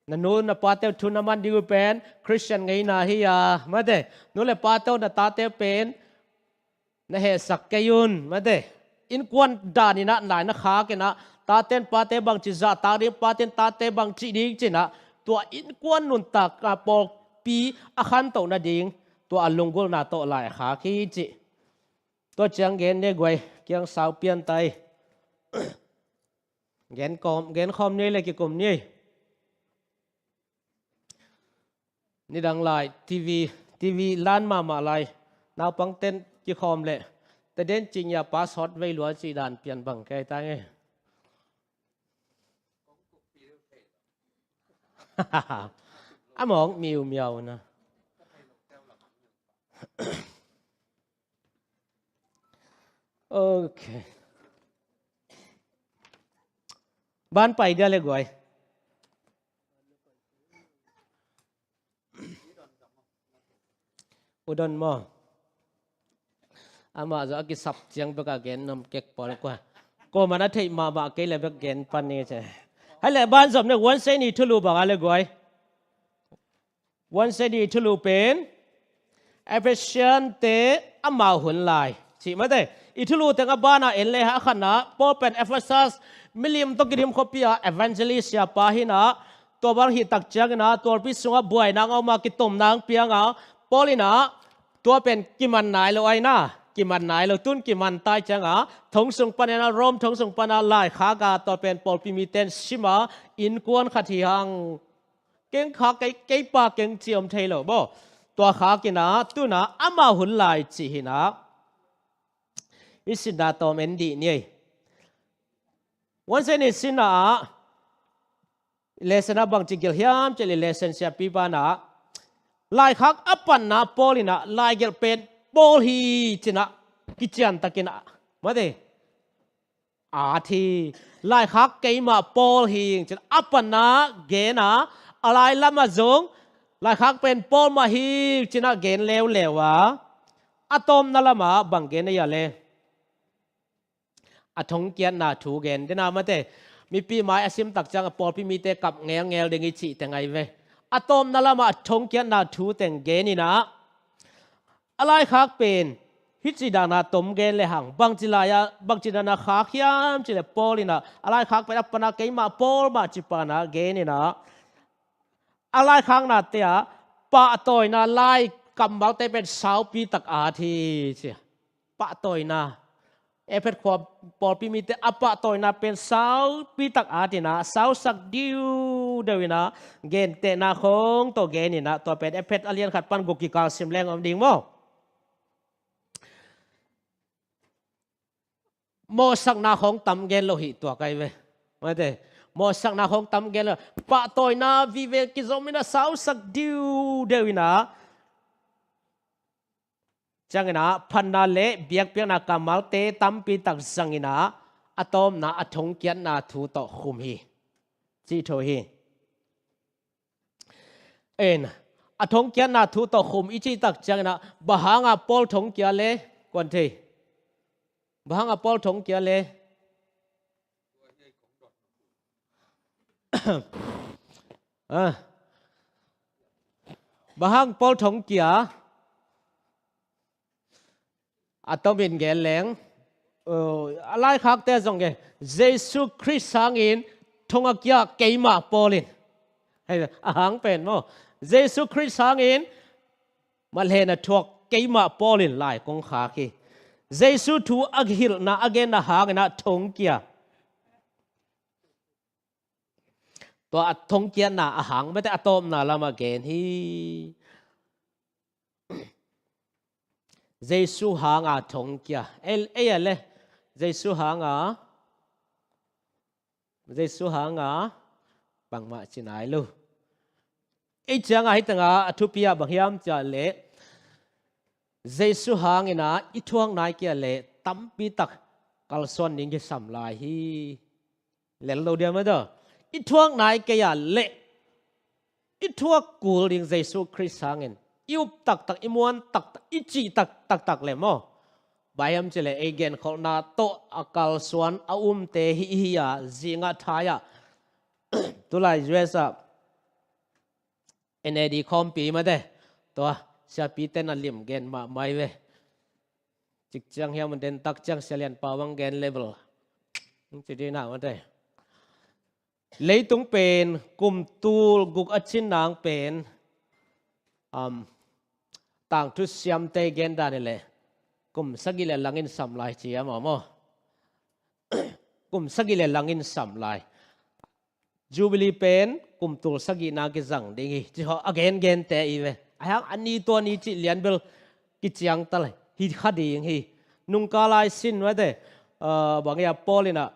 Na nu na pate uh thu na man ding uh pen, Khristian ngeina hi a, mate, nu le pate uh na tate uh pen, na hehsak kei un, mate. Innkuan dan in a nai na khak in a, taten pate bangci zahtak ding, paten tate bangci ding ci in a, tua innkuan nuntak a pawlpi a khantoh nading, tua a lunggulhna tawh laikhak hi ci. Tua ciang gen ni guai, kiang sau pian tai. Gen khawm, gen khawm ni le kikum ni. Nidang lai, T V, T V lan mahmah lai. Naupang ten kikhawm le. Te den cing ya password vei lua ci dan pian bang kei ta nge. A mawng miu miau na. Ok. Ban pai dia le guai. U Don maw. Amah zaw a kisap ciang bek a gen nuam kek pawl kua. Kuamah na theih mahmah kei le bek gen pan ni ce. Hai le ban zom ne Wednesday ni thulu bang a le guai. Wednesday ni thulu pen Ephesian te amau hun lai. Cih mate, i thulu teng a bana en le hah khatna, Paul pen Ephesus milim tawh kidim khuapi ah evangelist siapa hi-in ah, tua bang hih tak ciangin ah tualpi sungah buaina hong om a, kitomna hong piang a, Paul in ah tua pen kiman nai lo ahi na, kiman nai lo, tun kiman ta ahih ciangin ah thong sung panin ah, Rome thong sung panin ah laikhak a, tua pen pawlpi mite in sim a, innkuan khat hi hang, kei khak, kei, kei pa keng ci om thei lo maw. Tua khakin ah, tun ah amah hun lai cih hi-in ah i sinna tawm en dih ni ei. Wednesday ni sinna ah lesson ah bangci gelh hiam cih leh, lesson siapipa in ah laikhak a panna Paul in ah laigelh pen Paul hi ci-in ah kiciantakin ah, mate, at hi. Laikhak keimah Paul hi ci-in a panna gen a, a lai lamah zong laikhak pen Paul mah hi ci-in ah gen leuleu a, a tawpna lamah bang gen ahia leh, a thongkiatna thu gen den a, mate. Mipi mai a sim tak ciangin pawlpi mite kap ngelngel ding hi cih teng ahi ve. A tawpna lamah a thongkiatna thu teng gen in ah, a laikhak pen hih ci dan a tom gen lehang, bangci lai-a, bangci dan a khak hiam cih leh, Paul in ah a laikhak pen a panna keimah Paul mah ci pan ah gen in ah, a laikhaknate ah pahtawina lai kammalte pen saupi tak at hi ci. Pahtawina, Efesa khua pawlpi mite a pahtawina pen saupi tak at in ah, sausak diudeu in ah, gentehna khawng tawh gen in ah, tua pen Efesa a lian khat pan guk kikal sim leng om ding maw. Mawhsakna khawng tam gen lo hi tua kai ve. Mate, mawhsakna khawng tam gen lo. Pahtawina vive kizom in ah, sausak diudeu in ah, ciangin ah phatna le biakpiakna kammalte tampi tak zang in ah, a tawpna a thongkiatna thu tawh khum hi, cih thu hi. En, a thongkiatna thu tawh khum i cih tak ciangin ah, bang hangin Paul thongkia leh, kuan thei. Bang hangin Paul thongkia leh. Ah. Bang hang Paul thongkia. A tomin gen leng, uh, a laikhakte zong gen, Jesu Khrist hangin thong a kia keimah Paul in. Hei, a hang pen maw. Jesu Khrist hangin malehna thuak keimah Paul in lai kong khak hi. Jesu thu a hilhna a genna hangin ah thongkia. Tua a thongkiatna a hang, mate, a tawpna lamah gen hi. Jesu hanga thongkia. Ei, ei a leh, Jesu hanga, Jesu hanga bangmah ci nai lo. Ei cianga hih tengah a thupi ah bang hiam cih leh, Jesu hangin ah i thuak nai kei a leh tampi tak kalsuan ding kisam lai hi. Lel lo diam a dah. I thuak nai kei a leh, i thuak kul ding Jesu Khrist hangin, i up taktak, i muan taktak, i cih tak, taktak leh maw. Bang hiam cih leh ei genkholhna tawh a kalsuan a umte hi, hi a, zingah thai ah. Tulai U S ah N A D khawmpi mate. Tua, siapite na lim gen mahmah hi ve. Cik ciang hiam den tak ciang sia lianpa bang gen level. Ci dih na mate. Leitung pen kum tul guk a cin nang pen, um, tangthu siamte gen dan hi leh kum sagih le langin sam lai ci a maw maw. Kum sagih le langin sam lai. Jubilee pen kum tul sagihna kizang ding hi ci khawng a gengente hi ve. A hang a ni tua ni cih lian bel kiciangtal hi kha ding hi. Nungkal lai sin mate, ah, bang hia Paul in ah,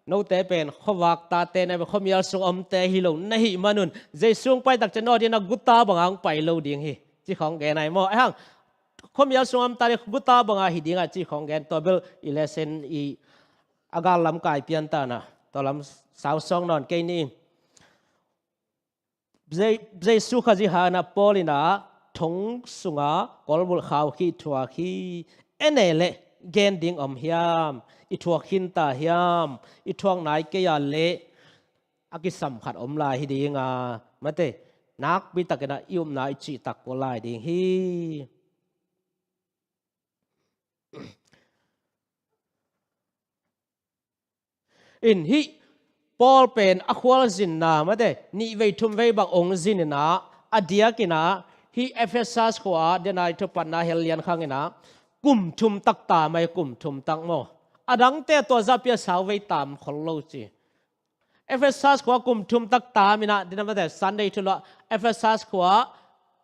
note pen khuavak tate na hi ve, khuamial sung omte hi lo na hih manun, Jesu hong pai tak ciang no ding a guta banga hong pai lo ding hi ci khawng gen ahi maw. A hang khuamial sung omte guta banga hi ding a ci khawng gen, tua bel i lesson i a gal lam kai pian ta na, tua lam sausawng nawn kei ni. Je-, Jesu Khazih hangin ah Paul in ah thong sunga kolbulh khau khih thuak hi. En e leh gen ding om hiam? I thuak khin ta hiam? I thuak nai kei a leh a kisam khat om lai hi ding a, mate, nakpi takin ah i upna i cihtak kul lai ding hi. In hih Paul pen a khualzinna mate, nih vei thum vei bang ong zin inah, a diakinah hih Efesas khua-ah denai thupatna hel lian khanginah kum thum tak taam ai, kum thum tak maw. A dangte tua zahpi-a sau vei taam khol lo ci. Efesas khua kum thum tak taam inah, dina mate Sunday thulu-ah Efesas khua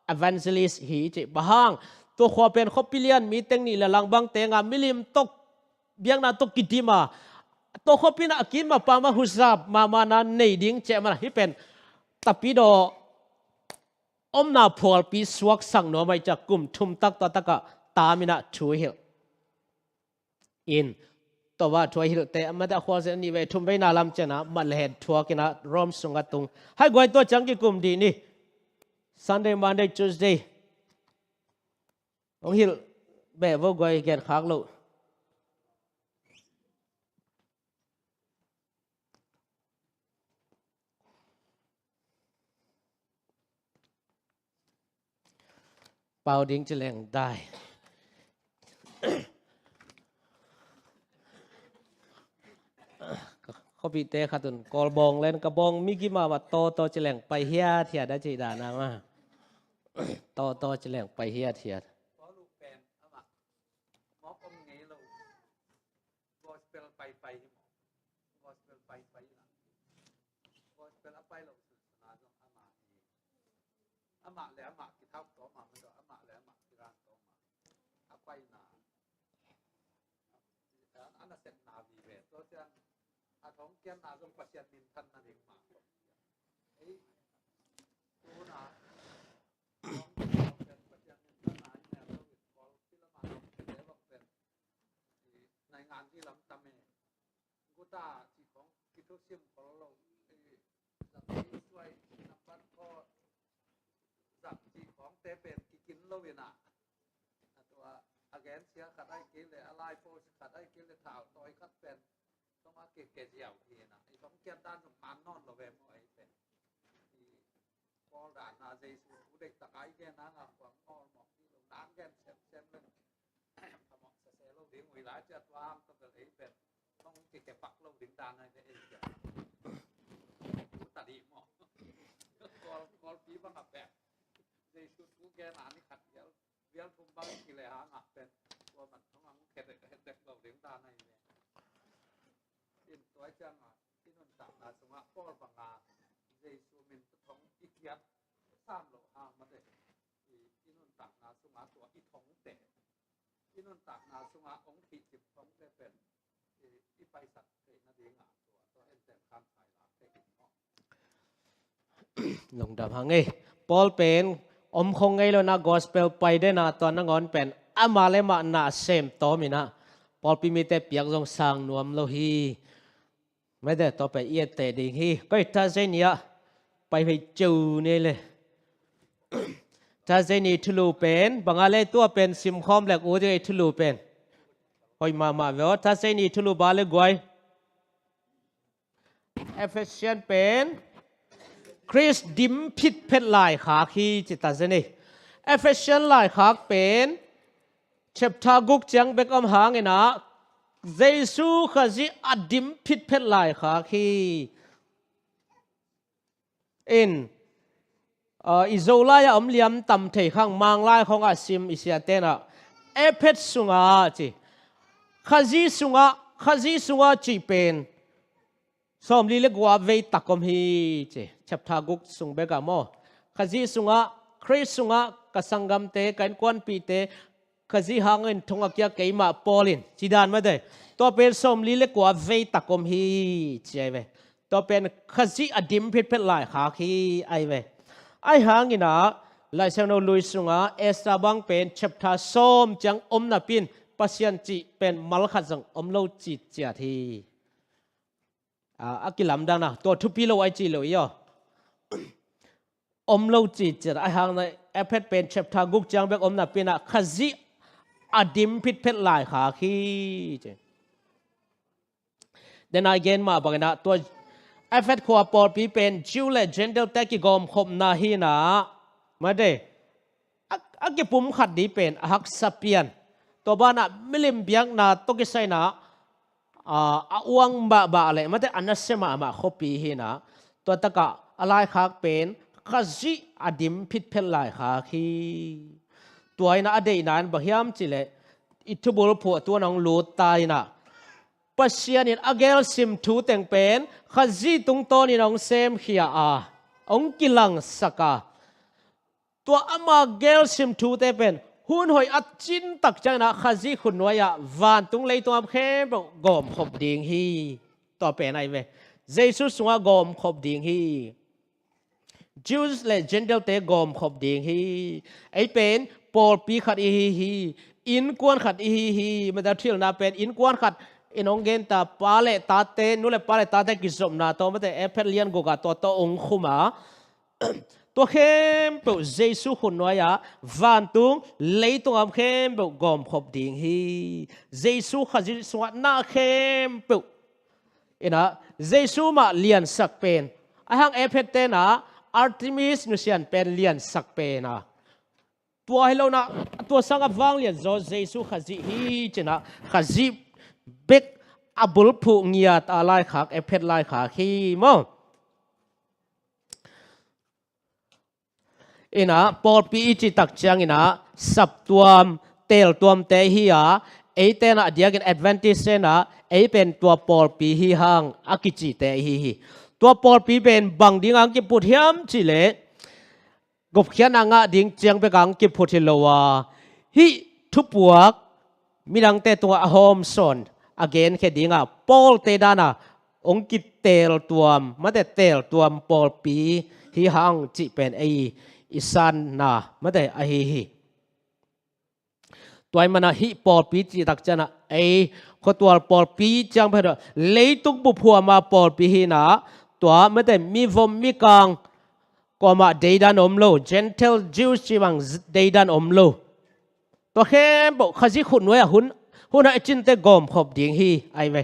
evangelist hi ci. Bang hang, tua khua pen khuapi lian mi teng nih le lang bang tenga milim tawh, biakna tawh kidim a, tua khuapi inah a kim a pam a huzap mahmahna nei ding ci a, mana hih pen tapidaw omna phualpi suaksak nuam ai ci a, kum thum tak tua takah taam inah thu hilh in, tua bang thu a hilhte a mate a khualzin a nih vei thum veina lam cianah mat le hen thuak inah Rom sungah tung. Hai guai, tua ciang kikum dih ni. Sunday, Monday, Tuesday. Hong hilh beh vo guai, gen khak loh. Pau ding ci leng dai. Khuapite khat un Kawl bawng len, ka bawng migi mahmah, tawtaw ci leng pai hiathiat a cih dan a mah. Tawtaw ci leng pai hiathiat. Gospel paipai hi maw? Gospel paipai hi la. Gospel a pai lo sunsun a zong amah hi. Amah le amah kithau tawm a, amah le amah kiran tawm a. A paina a nasepna vive. Tua ciang a thongkiatna zong Pasian minthanna ding mah. Ei, tuna Naingan hi lam tam e. Guta ci khong kithusim khol lo. Zak ci suai nambat khaw, zak ci khongte pen kikin lo inah, a tua a gensia khat ai kei le a lai post khat ai kei le thau tawi khat pen tong a ke ke ziau hi inah, i thongkiat dan zong man nawn lo ve maw ei pen. Paul danna Jesu thu deihtak a i gen hanga khuang mawlmawh dih lo, nang gen semsem le phamawh sese lo ding uh hi lai ciah, tua hang tawh bel ei pen hong kikepak lo ding dan ahi ve ei ciah. Thu ta dih maw? Kawl, Kawlpi bangah pen Jesu thu gen a ni khat vial, vial thum bang kile hangah pen tua man hong ang khe dek, khe dek lo ding dan ahi ve. In tua ciangah i nuntakna sungah Paul banga Jesu min thong i kiat sam loh hang mate, i, i nuntakna sungah tua i thongte, i nuntakna sungah ong khihcip thongte pen i, i paisak theihna dingah tua, tua en teng khan sai lak thei in maw? Lungdam hang ei. Paul pen om khong ngei lo inah gospel pai den a, tua nangawn pen amah le amah na sem tawm inah, pawlpi mite piak zong sang nuam lo hi. Mate, tua pen i etteh ding hi. Koi, Thursday ni-ah pai vei ceu ni le. Thursday ni thulu pen banga le, tua pen simkhawm lek u ding ei, thulu pen hoih mahmah ve aw. Thursday ni thulu ba le guai, Ephesian pen Khrist dim phitphet laikhak hi ci ta zen ei. Ephesian laikhak pen chapter guk ciang bek om hang inah Jesu Khazih a dim phitphet laikhak hi. In, ah, i Zolai-ah om liam tam thei khang, Manglai khongah sim i siate inah Efet sungah ci. Khazih sungah, Khazih sungah cih pen sawmli le kua vei tak om hi ci. Chapter guk sung bekah maw? Khazih sungah, Khrist sungah ka sanggamte, ka innkuanpihte Khazih hangin thong a kia keimah Paul in ci dan mate. Tua pen sawmli le kua vei tak om hi ci ahi ve. Tua pen Khazih a dim phitphet laikhak hi ahi ve. Ahi hang inah Laisiangtho Lui sungah Esther bang pen chapter sawm ciang om napi in Pasian cih pen mal khat zong om lo citciat hi. A, a kilamdanna tua thupi lo ai ci lo i aw. Om lo citciat ahi hang inah Efet pen chapter guk ciang bek om napi inah Khazih a dim phitphet laikhak hi ci. Denai gen mah bang inah tua Efet khua pawlpi pen Jew le Gentile te kigawmkhopna hi inah mate, a, a kipum khat dih pen a haksa pian. Tua banah milim biakna tawh kisai inah a, a uang mahmah le mate a nasia mahmah khuapi hi-in ah, tua takah a laikhak pen Khazih a dim phitphet laikhak hi. Tua in ah a deihna in bang hiam cih leh i thubulphuh ah tu-in hong lut ta in ah, Pasian in a gelsim thu teng pen Khazih tungtawnin hong semkhia a, hong kilangsak a, tua ama gelsim thute pen hun hoih a cin tak ciangin ah Khazih khutnuai-ah vantung leitung gam khempeuh gawmkhop ding hi. Tua pen ahi ve. Jesu sungah gawmkhop ding hi. Jews le Gentile-te gawmkhop ding hi. Ei pen pawlpi khat i hi hi. Innkuan khat i hi hi. Mate, a thuhilhna pen innkuan khat in hong gen ta, pa le tate, nu le pa le tate kizopna tawh, mate, Efesa lian guk ah tua tawh hong khum a, tua khempeuh Jesu khutnuai-ah vantung leitung gam khempeuh gawmkhop ding hi. Jesu Khazih sungah na khempeuh in ah Jesu mah liansak pen, ahih hang Efesa-te in ah Artemis nusian pen liansak pen a, tua hi lo-in ah, tua sangah vanglian zaw Jesu Khazih hi ci-in ah, Khazih bek a bulphuh ngiat a laikhak, Efesa laikhak hi maw. In ah pawlpi i cih tak ciangin ah saptuam, teeltuamte hi a, eite in ah a diakin Adventist-te in ah ei pen tua pawlpi hi hang a kicite i hi hi. Tua pawlpi pen bang ding hong kiphut hiam cih leh, gupkhiatna ngah ding ciang bek hong kiphut hi lo a, hih thupuak midangte tungah a hawmsawn, a genkhia ding a, Paul-te dan a hong kiteeltuam, mate, teeltuam pawlpi hi hang cih pen ei i sanna, mate, ahi hi. Tua ahih manin ah hih pawlpi cih tak ciangin ah ei khuatual pawlpi ciang bek hi lo, leitung bup huam a pawlpi hi-in ah, tua, mate, mivom mikang kuamah deidan om lo, Gentile Jews cih bang deidan om lo. Tua khempeuh Khazih khutnuai-ah hun, hun a i cinte gawmkhop ding hi, ahi ve.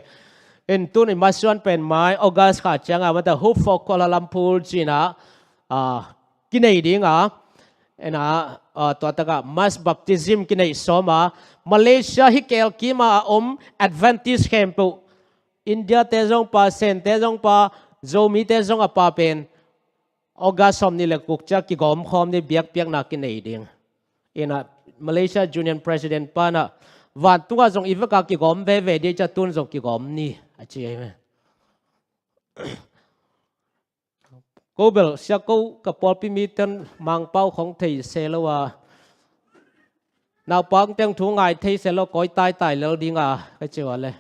In tun i masuan pen mai August kha ciangah, mate, Hope for Kuala Lumpur ci-in ah, ah, kinei ding a, in ah, ah, tua takah mass baptism kinei sawm a, Malaysia hih kelkim a om Adventist khempeuh, India-te zong pa, Sente zong pa, Zomite zong a pa pen August sawmnih le guk ciang kigawm khawm ding, biakpiakna kinei ding. In ah Malaysia Union President pa in ah, vantungah zong i vekpi-a kigawm veve ding, tua tun zong kigawm ni, a ci hi. Ko bel, sia ko, ka pawlpi mite in Mangpau khong thei se lo a, naupangte thu ngai thei se lo, kawi taitai lel ding a, ka ci uh a leh,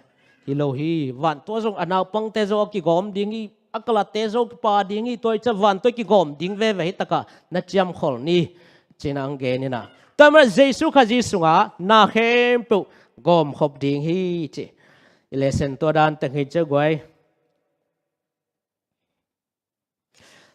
hi lo hi. Vantung ah zong a naupangte zong a kigawm ding hi, a kalatte zong kipa ding hi, tua ahih ciang vantung ah kigawm ding veve hi, takah na ciamkhol ni, ci-in ah hong gen in ah. Tua ahih manin Jesu Khazih sungah na khempeuh gawmkhop ding hi, ci. I lesson tua dan teng hi ciang guai.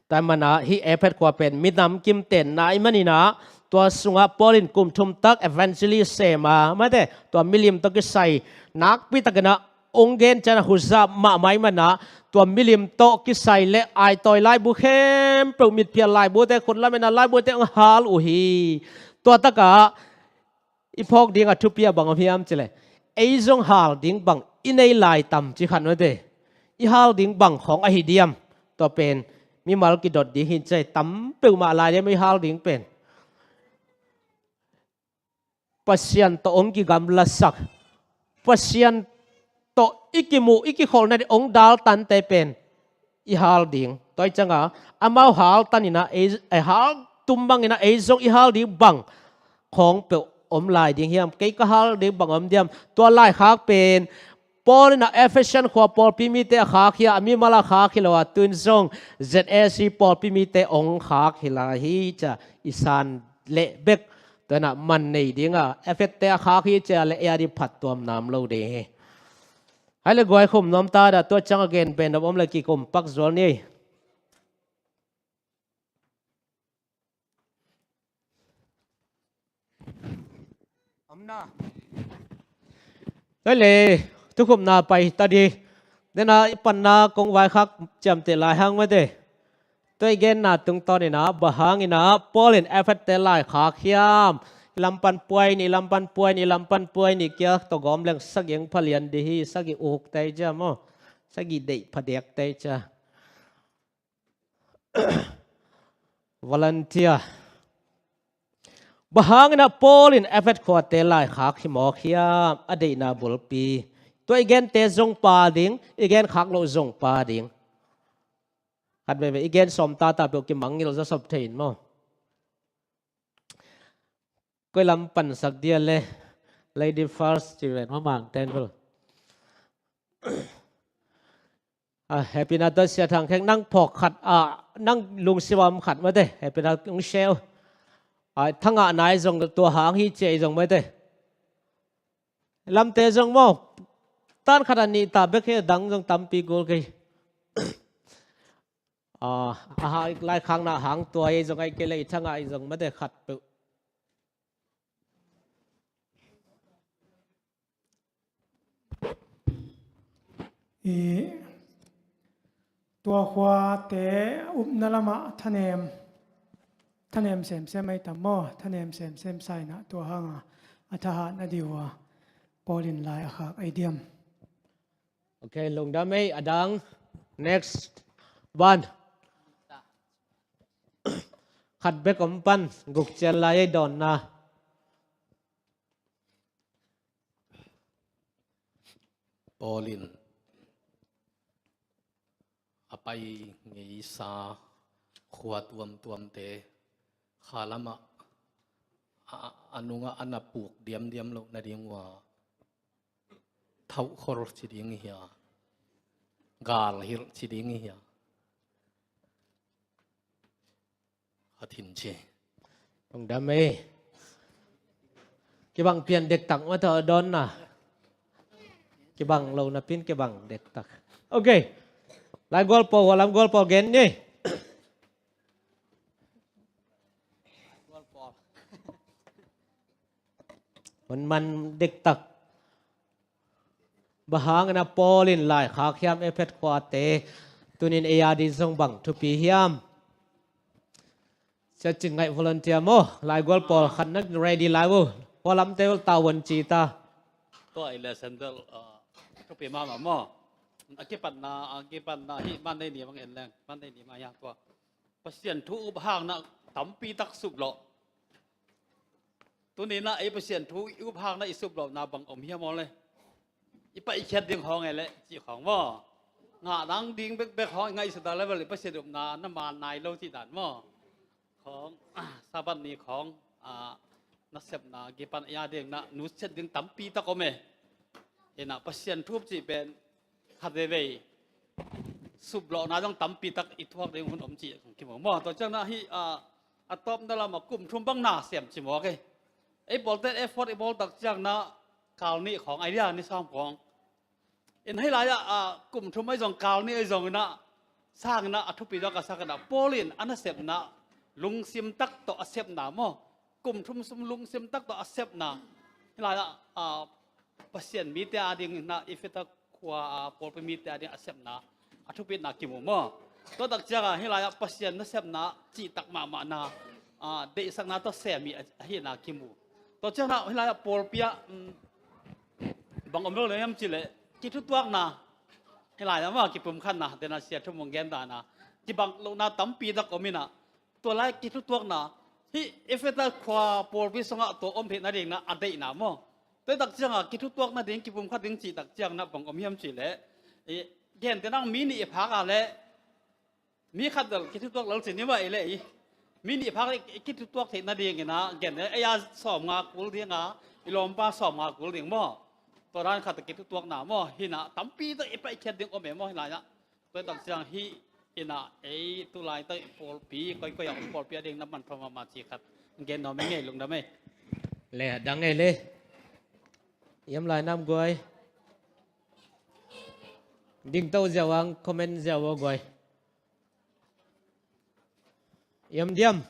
Tua ahih manin ah hih Efesa khua pen minam kim tenna ahih manin ah, tua sungah Paul in kum thum tak evangelist sem a, mate, tua milim tawh kisai nakpi takin ah hong gen ciangin ah huzap mahmah ahih manin ah, tua milim tawh kisai le aitawi laibu khempeuh, mitphial laibute, khut lametna laibute hong hal uh hi. Tua takah i phawk ding a thupi a bang om hiam cih leh, ei zong hal ding bang i nei lai tam ci khat, mate. I hal ding bang khawng ahi diam? Tua pen mimal kidot ding hi ci, tam peuhmah lai diam i hal ding pen? Pasian tawh hong kigamlasak, Pasian tawh i kimuh, i kikholhna ding hong daltante pen i hal ding. Tua ahih ciangin ah amau haltan in ah, ei, ei hal tum bangin ah ei zong i hal ding bang khawng peuh om lai ding hiam? Kei ka hal ding bang om diam? Tua laikhak pen Paul in ah Ephesian khua pawlpi mite a khak hi a, a mimal a khak hi lo a, tu-in zong Z A C pawlpi mite hong khak hi lai hi ci-a i san leh bek, tua in ah man nei ding a, Efesa-te a khak hi ci-a leh ei a ding phattuamna om lo ding hi. Hai le guai, khum nuam ta dah, tua ciang a gen pen nop om leh kikum pak zual ni. Om na. Hai le, thukhupna pai ta dih. Dena i panna kong vaikhak ciamteh lai hang, mate. Tua i genna tungtawn in ah, bang hangin ah Paul in Efesa-te laikhak hiam? Lampan puai ni, lampan puai ni, lampan puai ni kia tawh gawm leng sagih ang phalian dih hi, sagih uk tei cia maw. Sagih deih phadiak tei cia. Volunteer. Bang hangin ah Paul in Efet khuate laikhak hi mawk hiam? A deihna bulpi. Tua i gente zong pa ding, i gen khak loh zong pa ding. Khat veve i gen sawm tata peuh kimangngilh zawsop thei in maw. Koi lam pansak dia le, lady first ci ven ma mang ten bel. Ah, happy na tua sia thang khek nang phawk khat ah, nang lungsim a om khat mate, happy na ung share. Ah, thangah nai zong tua hang hi cia i zong mate. Lamte zong maw, tan khat a nih ta bek hi, dang zong tampi kul kei. Ah, a ha laikhakna hang tua hi zong ai kei le i thangah i zong mate khat peuh. I tua khuate upna lamah thanem, thanem semsem ai tam maw, thanem semsem saina tua hanga a thahatna diua Paul in lai a khak ai diam. Ok, lungdam ei, a dang. Next one. Khat bek om pan, guk cian lai ei dawnna. Paul in a pai ngeisa khua tuamtuamte kha lamah a, a nungah a na puk diamdiam loh nading ua thauhkhor ci ding hi a, galhilh ci ding hi a. A thin ci. Lungdam ei. Kibang pian dektak mata dawnna. Kibang lo napin kibang dektak. Ok. Lai gualpo, hualam gualpo gen ni. Hun man dektak. Bang hangin a Paul in laikhak hiam Efet khuate, tunin ei a ding zong bang thupi hiam? Sia Cin Ngaih volunteer maw, lai gualpawl khat na ready lai uh. Hualamte uh tavuan ci ta. Tua i le sandal, ah, thupi mahmah maw. A kipatna, a kipatna hi Monday ni bang en leng, Monday ni mah hiang tua. Pasian thu up hakna tampi tak sup lawh. Tuni na ei Pasian thu i up hakna i sup lawhna bang om hiam aw le? I paihkhiat ding khawng e le cih khawng maw? Ngah dang ding bekbek khawng i ngaihsut a level i Pasian upna na man nai lo cih dan maw? Khawng, Sabbath ni khawng, ah, nasepna kipan a ding na nusiat ding tampi tak om e. Ina Pasian thu up cih pen khat veivei suplawhna zong tampi tak i thuak ding hun om cih kimu maw? Tua ciang na hi, ah, a tawpna lamah kum thum bang na sem ci mawk e. Ei pawlte effort i bawl tak ciang na kal nih khawng ai dia ni sawm khawng. In hei lai-ah, ah, kum thum ai zong kal nih ai zong ina sang ina a thupi dawk a sak ina Paul in a nasepna lungsim tak tawh a sepna maw? Kum thum sung lungsim tak tawh a sepna. Hih lai-ah, ah, Pasian mite a ding na Efesa khua, ah, pawlpi mite a ding a sepna a thupitna kimu maw? Tua tak ciangah hih lai-ah Pasian nasepna cihtak mahmahna, ah, deihsakna tawh sem hi a, ahihna kimu. Tua ciangah hih lai-ah pawlpi ah, um, bang om lo le hiam cih leh kithutuakna, hih lai-ah mah kipumkhatna, tena sia thum hong gen dana kibang lohna tampi tak om ina. Tua lai kithutuakna, hih Efesa khua pawlpi sungah tua om theihna dingna a deihna maw? Tua tak ciangah kithutuakna ding kipumkhat ding cih tak ciangna bang om hiam cih leh, i, gente nang mi nih i phak a leh mi khat bel kithutuak lel cin ni mah i leh i. Mi nih i phak i kithutuak theihna ding ina gente ei a sawmnga kul dinga i lawmpa sawmnga kul ding maw? Tua dan khat kithutuakna maw? Hina tampi tak i paihkhiat ding om e maw hih lai-ah? Tua tak ciang hih ina ei tulai tak pawlpi koikoi a om pawlpi a ding na manpha mahmah cih khat gen nuam e ngei lungdam e. Le a dang e le. Iam lai nam guai. Dingto ziau ang comment ziau aw guai. Iam diam.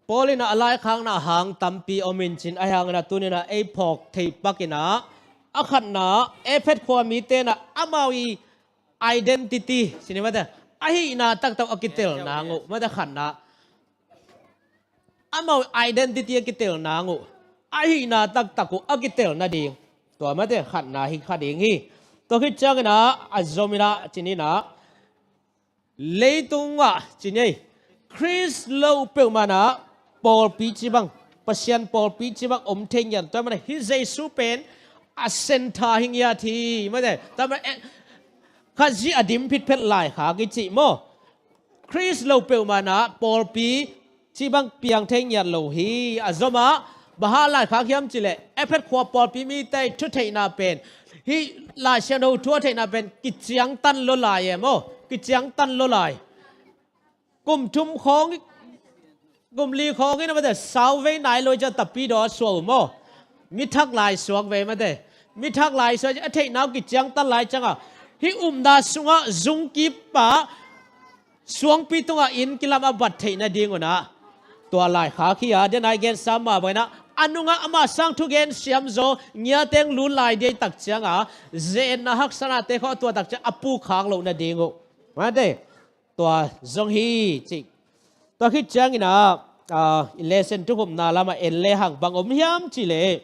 Paul in a laikhakna hang tampi om in cin a hang ina tuni na ei phawk thei pak ina a khatna Efesa khua mite na amau i identity, sinimate, ahihna taktak uh a kitel nang uh, mate, khatna. Amau identity a kitel nang uh, ahihna taktak uh a kitel nading. Tua, mate, khatna hi kha ding hi. Tua khit ciangin ah, a zom in ah, ci ni in ah, leitungah, ci ni ei, Khrist lo peuhmah in ah pawlpi cih bang, Pasian pawlpi cih bang om thei ngiat. Tua ahih manin ah hih Jesu pen a centre hi ngiat hi, mate. Tua ahih manin ah, eh, Khazih a dim phitphet laikhak i cih maw. Khrist lo peuhmah in ah pawlpi cih bang piang thei ngiat lo hi. A zom ah, bang hang laikhak hiam cih leh, Efesa khua pawlpi mite thutheihna pen, hih Lai Siangtho thu a theihna pen kiciangtan lua lai e maw, kiciangtan lua lai. Kum thum khawng, kum li khawng in ah, mate, sau vei nai lo ciang tapidaw a suak uh maw. Mi thak lai suak vei, mate. Mi thak lai suak ciang a theihna uh kiciangtan lai ciangah, hih upna sungah zungkip ah suangpi tungah inn kilam a bat theih nadingun ah, tua laikhak hi a, den a i gensa mah bangin ah, a nungah amah sang thugen siamzaw ngiateng lut lai ding tak ciangah, ze-etna haksanate khawng a tuah tak ciang a pukkhak loh nading uh, mate, tua zong hi cih. Tua khit ciangin ah, ah, i lesson thukhupna lamah en lehang bang om hiam cih leh,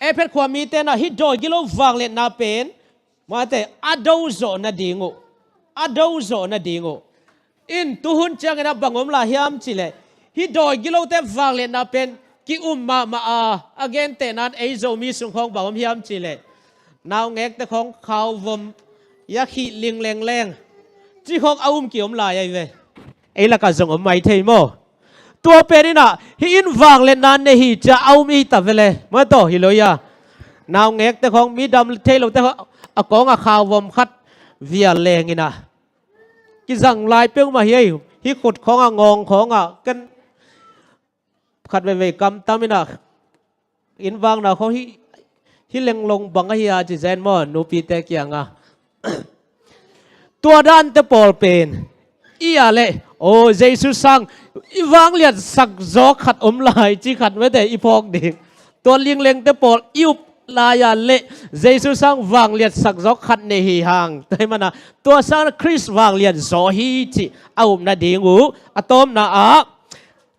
Efesa khua mite in ah hih dawi gilo vangliatna pen, mate, a do zawh nading uh, a do zawh nading uh. In tuhun ciangin ah bang om lai hiam cih leh, hih dawi gilote vangliatna pen ki-um mahmah a, a gentehna in ei Zomi sung khawng bang om hiam cih leh, naungekte khawng khauvom, ya khih lingleng leng, cih khawng a um ki-om lai ahi ve. Ei lakah zong om mai thei maw. Tua pen in ah, hih in vangliatna nei hi ci-a a um i ta ve le, mate, hi lo ia. Naungekte khawng, mi dam thei lote khawng, a kawngah khauvom khat vial leng in ah, kizang lai peuhmah hi ei. Hih khut khawngah, ngawng khawngah, ken khat veivei kamtam in ah, inn vakna khawng hih, hih lenglong bang ahi a ci zen maw, nupite kiangah. Tua dante pawl pen i a leh, aw, Jesu sang i vangliatsak zaw khat om lai ci khat, mate, i phawk ding. Tua linglengte pawl i up lai a leh Jesu sang vangliatsak zaw khat nei hi hang. Tua ahih manin ah, tua sang Khrist vangliat zaw hi cih a up nading uh. A tawpna ah,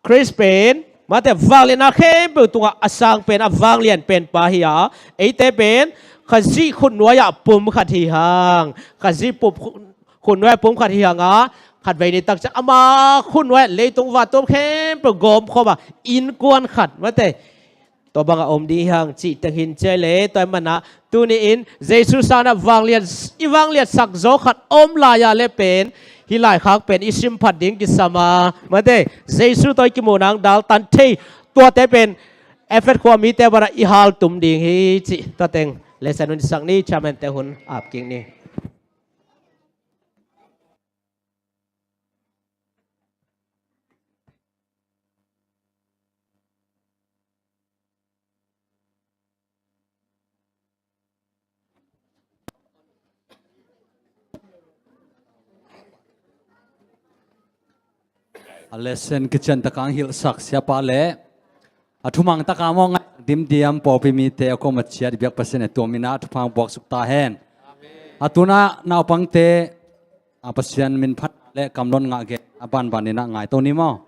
Khrist pen, mate, vangliatna khempeuh tungah a sang pen, a vanglian pen pa hi a, eite pen Khazih khutnuai-ah pum khat hi hang. Khazih pum, khutnuai-ah pum khat hi hang a, khatvei ni tak ciang ama khutnuai-ah leitung vantung khempeuh gawmkhawm a, innkuan khat, mate, tua bangah om ding hi hang cih teng hi in ci ei le. Tua ahih manin ah, tuni-in Jesu sang in ah vangliat, i vangliatsak zaw khat om lai a leh pen, hih laikhak pen i simphat ding kisam a, mate, Jesu tawh i kimuhna hong daltan thei, tuate pen Efesa khua mite bangin ah i haltum ding hi cih. Tua teng lesson hun i sak ni, chairman-te hun ap kik ni. A lesson kician taka hong hilhsak siapa le a thumang taka mawh ngaih dimdiam pawlpi mite a kuamah ciat i biak Pasian in tua min ah thupha hong buaksuk ta hen. A tunah naupangte, a, Pasian min phat le kamlon ngah gen a banban in ah ngai to ni maw.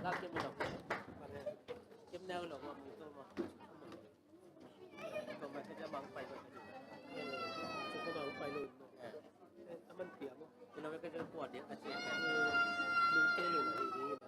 Lak kem lo. Kem neu lo, wa mu to ma. Ko ma ka ja mang pai lo. Ko mang pai lo. Aman pia mo. Ina ka ja ko dia ka che. Mu ke lo ni na.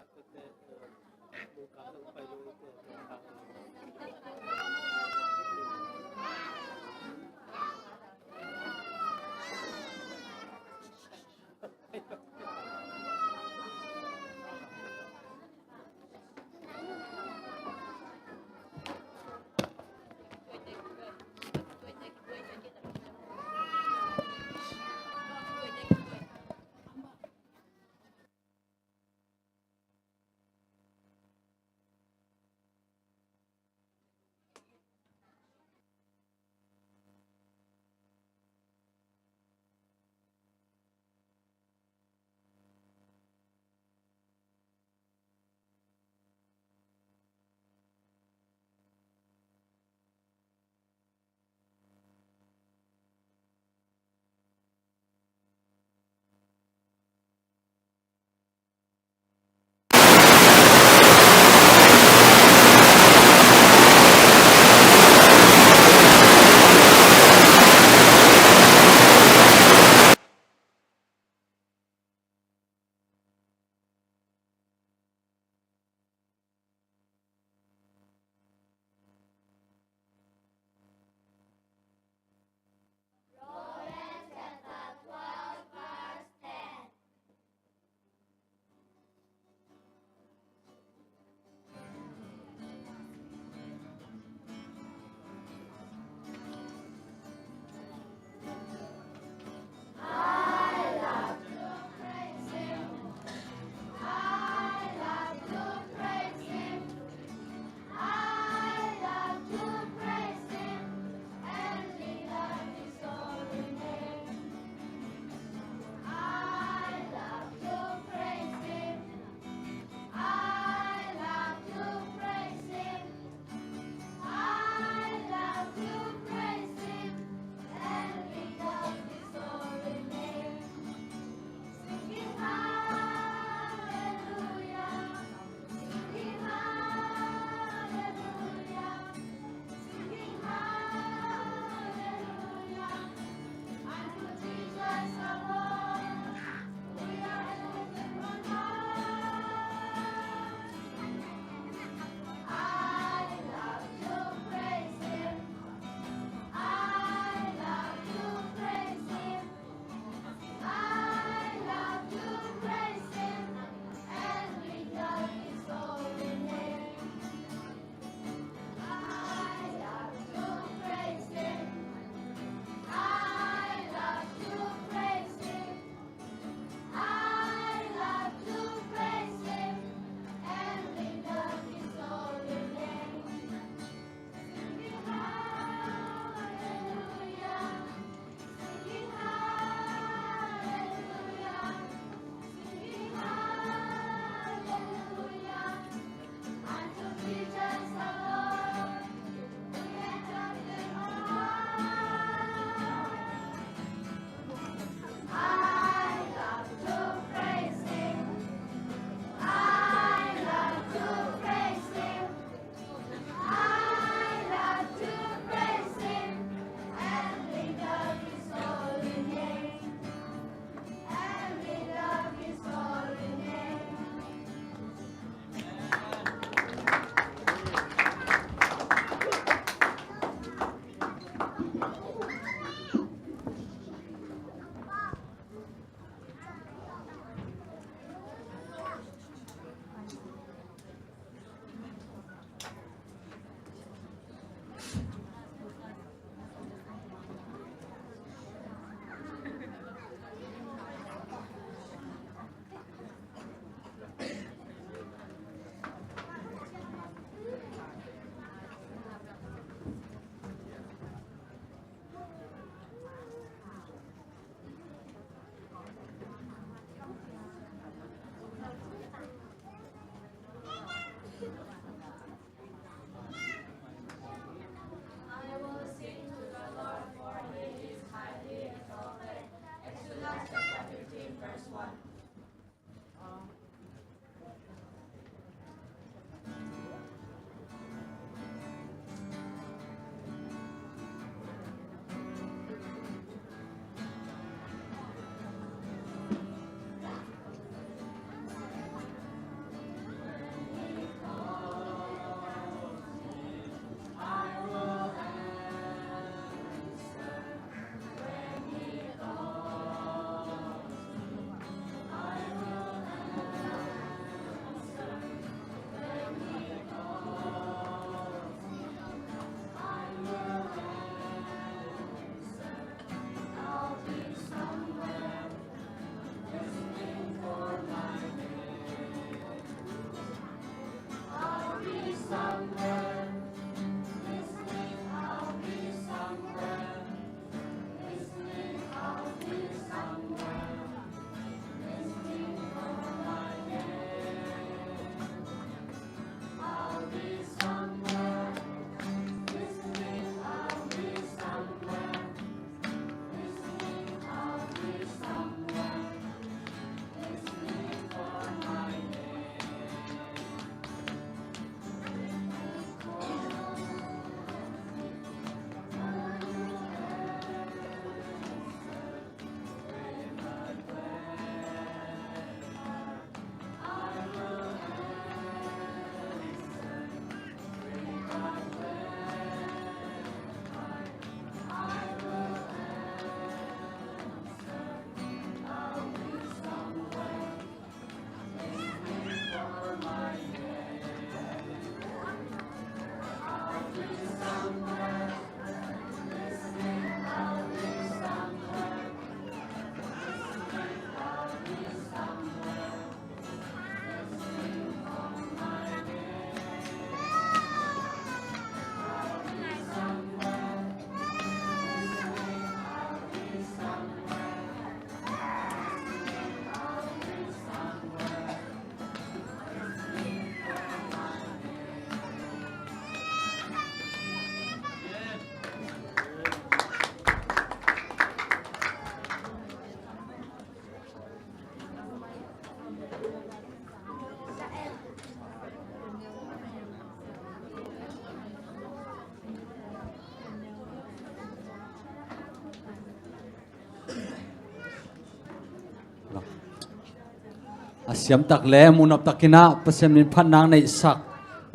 A siamtak le muhnoptak in ah Pasian min phatna neihsak,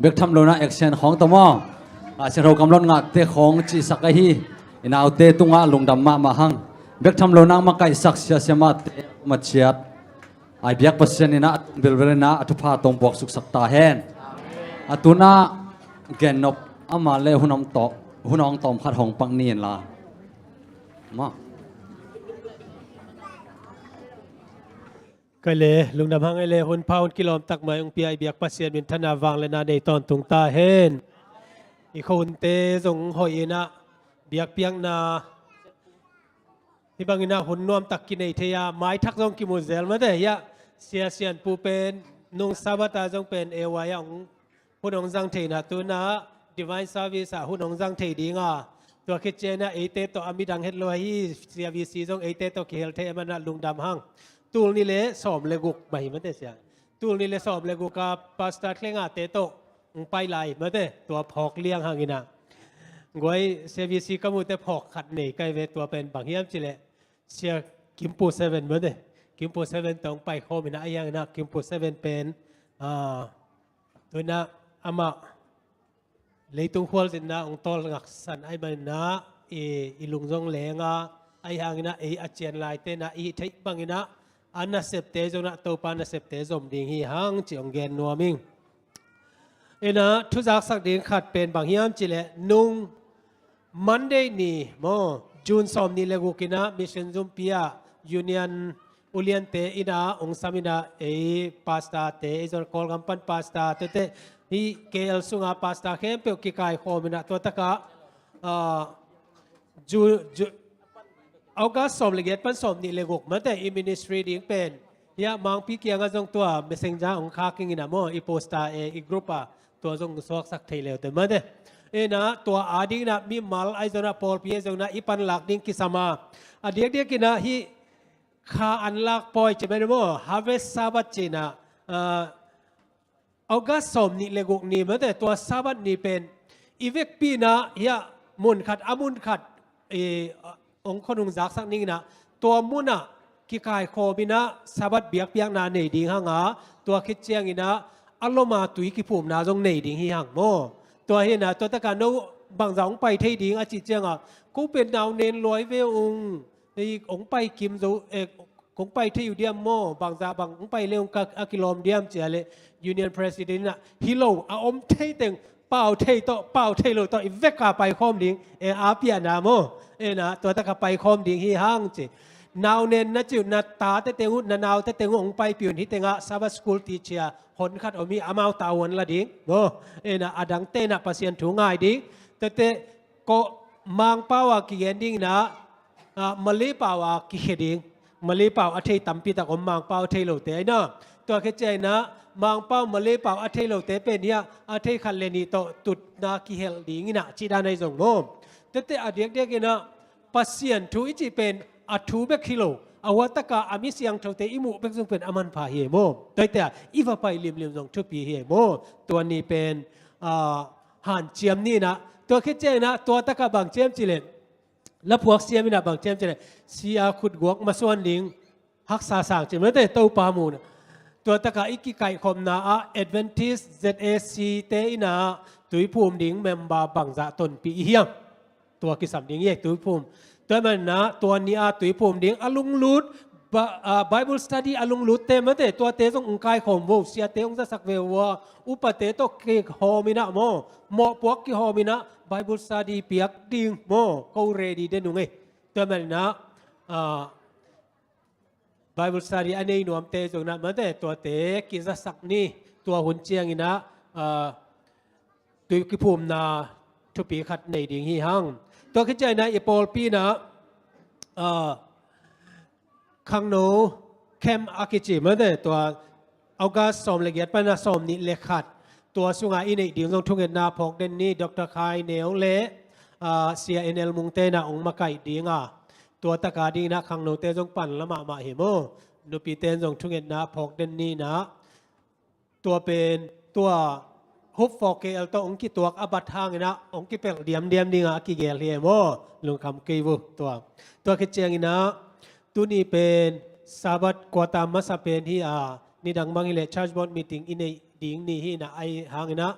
bek tham lo in ah action khawng tawh maw, a siangtho kamlot ngakte khawng cihsak ahi. I naute tungah lungdam mahmah hang. Bek tham lo in ah makaihsak sia siamahte, maciat, a i biak Pasian in ah a tung bilbel in ah a thupha tawh buaksuksak ta hen. A tu in ah gennop ama le hun hong tawm, hun hong tawm khat hong pak ni in la. Maw. Kei le lungdam hang ei le, hun pha hun kilawm tak mai hong pia i biak Pasian minthanna vangliatna nei tawntung ta hen. I khuahunte zong hoih in ah biakpiakna hih bangin ah hun nuamtak kinei thei a, maithak zong kimu zel mate. Hiah Sia Sianpu pen nung Sabbath ah zong pen A Y ah hong hun hong zang thei in ah, tu in ah Divine Service ah hun hong zang thei ding a, tua khit ciangin ah eite tawh a midang het lo hi. Sia V C zong eite tawh kihel thei ahih manin ah lungdam hang. Tul nih le sawm le guk mah hi mate sia. Tul nih le sawm le guk a Pastor Thlengate tawh hong pai lai mate, tua phawk liang hangin ah. Guai, Sia V C ka mute phawk khat nei kai ve, tua pen bang hiam cih leh Sia Kimpu Seven mate. Kimpu Seven tawh hong pai khawm in ah, ahi hangin ah Kimpu Seven pen, ah, tu in ah amah leitung khualzinna hong tawlngaksan ahih manin ah i, i lung zong leng a, ahi hangin ah ei a cian laite in ah i hih theih bangin ah a nasepte zong in ah Topa nasepte zom ding hi hang cih hong gen nuam ing. In ah thuzaksak ding khat pen bang hiam cih leh nung Monday ni maw, June sawm nih le guk in ah mission zumpi ah Union uliante in ah hong sam in ah ei pastorte, ei zong Kawlgam pan pastorte, hih K L sunga pastor khempeuh kikaikhawm in ah tua takah, ah, Ju-, Ju-, August sawm le giat pan sawm nih le guk mate i ministry ding pen. Hiah Mangpi kiangah zong tua messenger hong khak ing in ah maw, i poster e, i group ah tua zong suaksak thei leute mate. In ah tua ading in ah mimal ahi zong in ah pawlpi ahi zong in ah i panlak ding kisam a. A diakdiak in ah hih kha an lak pawi ci mate maw, Harvest Sabbath ci in ah, ah, August sawm nih le guk ni mate, tua Sabbath ni pen i vekpi in ah hiah mun khat a mun khat, eh, hong khonung zaksak ning in ah tua mun ah kikaikhawm in ah Sabbath biakpiakna nei ding hang a, tua khit ciangin ah a lom a tui kiphumna zong nei ding hi hang maw. Tua hi in ah tua takah no bangzah hong pai thei ding a cih ciangah, ko pen nau nen luai ve ung, ei hong pai kim zo, eh, kong pai thei uh diam maw, bangzah bang hong pai le ung ka, a kilawm diam ci a leh Union President in ah, hi lo, a om thei teng pau thei tawh, pau thei lo tawh i vek a paikhawm ding, e, a piahna maw. E, in ah tua takah paikhawm ding hi hang ci. Nau nen na cih uh, na tate teng uh, na naute teng uh hong paipih un, hih tengah Sabbath school teacher hon khat om hi, amau tau hong la ding maw. Ina a dangte inah Pasian thu ngai ding. Tuate ko Mangpau a kigen ding inah, ah, Malay pau a kikhia ding. Malay pau a thei tampi tak om, Mangpau a thei lote inah. Tua khit ciang inah Mangpau Malay pau a thei lote pen hiah a thei khat le nih tawh tutna kihelh ding inah cih dan ahi zong maw. Tuate a diakdiak inah Pasian thu i cih pen a thu bek hi lo, a huataka a mi siangthote i muh bek zong pen a manpha hi ei maw. Tuate ah i va pai limlim zong thupi hi ei maw. Tua ni pen, ah, hanciam ni inah. Tua khit ciang inah tua takah bang ciam cih leh, laphuak siam inah bang ciam cih leh, sia khutguak masuan ding, haksa sang cih mate, Topa muhna. Tua takah i kikaihkhopna ah Adventist Z A C te inah tuiphum ding member bangzah tonpih i hiam? Tua kisam ding hi ei, tuiphum. Tua manin ah tua ni a tuiphum ding a lunglut, ba-, ah, Bible study a lunglutte mate, tuate zong hong kaikhawm vo, siate hong zasak ve ua, upate tawh kihawm inah maw, mawhpuak kihawm inah Bible study piak ding maw, ko ready den ung ei. Tua manin ah, ah, Bible study a nei nuamte zong inah mate, tuate kizasak ni. Tua hun ciang inah, ah, tui kiphumna thupi khat nei ding hi hang. Tua khit ciang inah i pawlpi inah, ah, khangno camp a kici mate, tua August sawm le giat pan inah sawm nih le khat, tua sungah i neih ding zong thungetna phawk den ni. Doctor Khai Neu le, ah, Sia N L Mungte inah hong makaih ding a, tua taka ding inah khangnote zong panla mahmah hi maw. Nupite in zong thungetna phawk den ni inah. Tua pen tua Hope for K L tawh hong kituak a bat hang inah hong kipelh diamdiam ding a kigel hi ei maw. Lungkham kei vo tua. Tua khit ciang inah tuni pen Sabbath quarter masa pen hi a, nidang bang hi leh church board meeting i neih ding ni hi inah, ahi hang inah,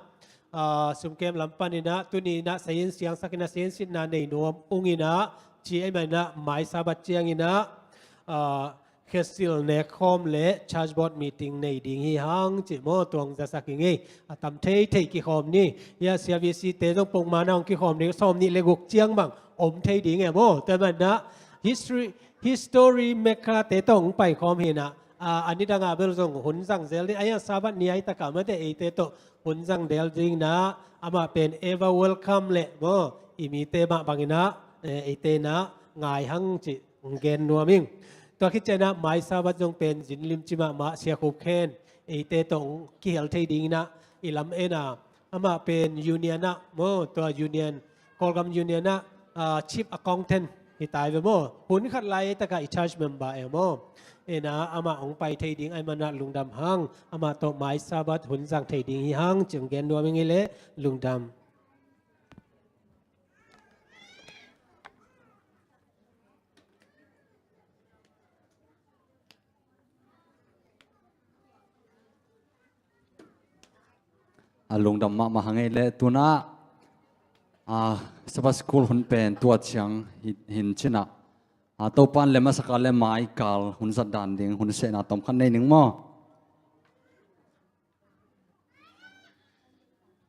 ah, sumkem lam pan inah tuni inah sayin siangsak inah sayin sitna nei nuam ung inah, ci ei man inah mai Sabbath ciang inah, ah, khesil nekkhawm le church board meeting nei ding hi hang cih maw. Tua hong zasak ing ei. A tam thei thei kikhawm ni. Hiah Sia V C te zong pongmana hong kikhawm ding, sawm nih le guk ciang bang om thei ding ei maw. Tua manin ah history, history maker te tawh hong paikhawm hi inah, a, a nidang a bel zong hun zang zel ding. Ahi a Sabbath ni ahi takah mate eite tawh hun zang del ding inah, amah pen ever welcome leh maw, i mite mah bang inah, eh, eite inah ngai hang cih hong gen nuam ing. Tua khit ciang inah mai Sabbath zong pen zin limci mahmah Sia Khup Khen eite tawh hong kihel thei ding inah i lam en a, amah pen union ah maw, tua union, Kawlgam union ah, ah, chief accountant hi tai ve maw. Hun khat lai takah i church member ei maw. Inah amah hong pai thei ding ahih man ah lungdam hang, amah tawh mai Sabbath hun zang thei ding hi hang cih hong gen nuam ing ei leh. Lungdam. A lungdam mahmah hang ei leh. Tu inah, a, Sabbath school hun pen tua ciang hi, hi in ci inah, a, Topa'n leh masa kal leh mai kal hun zat dan ding hun sehna tawm khat nei ning maw.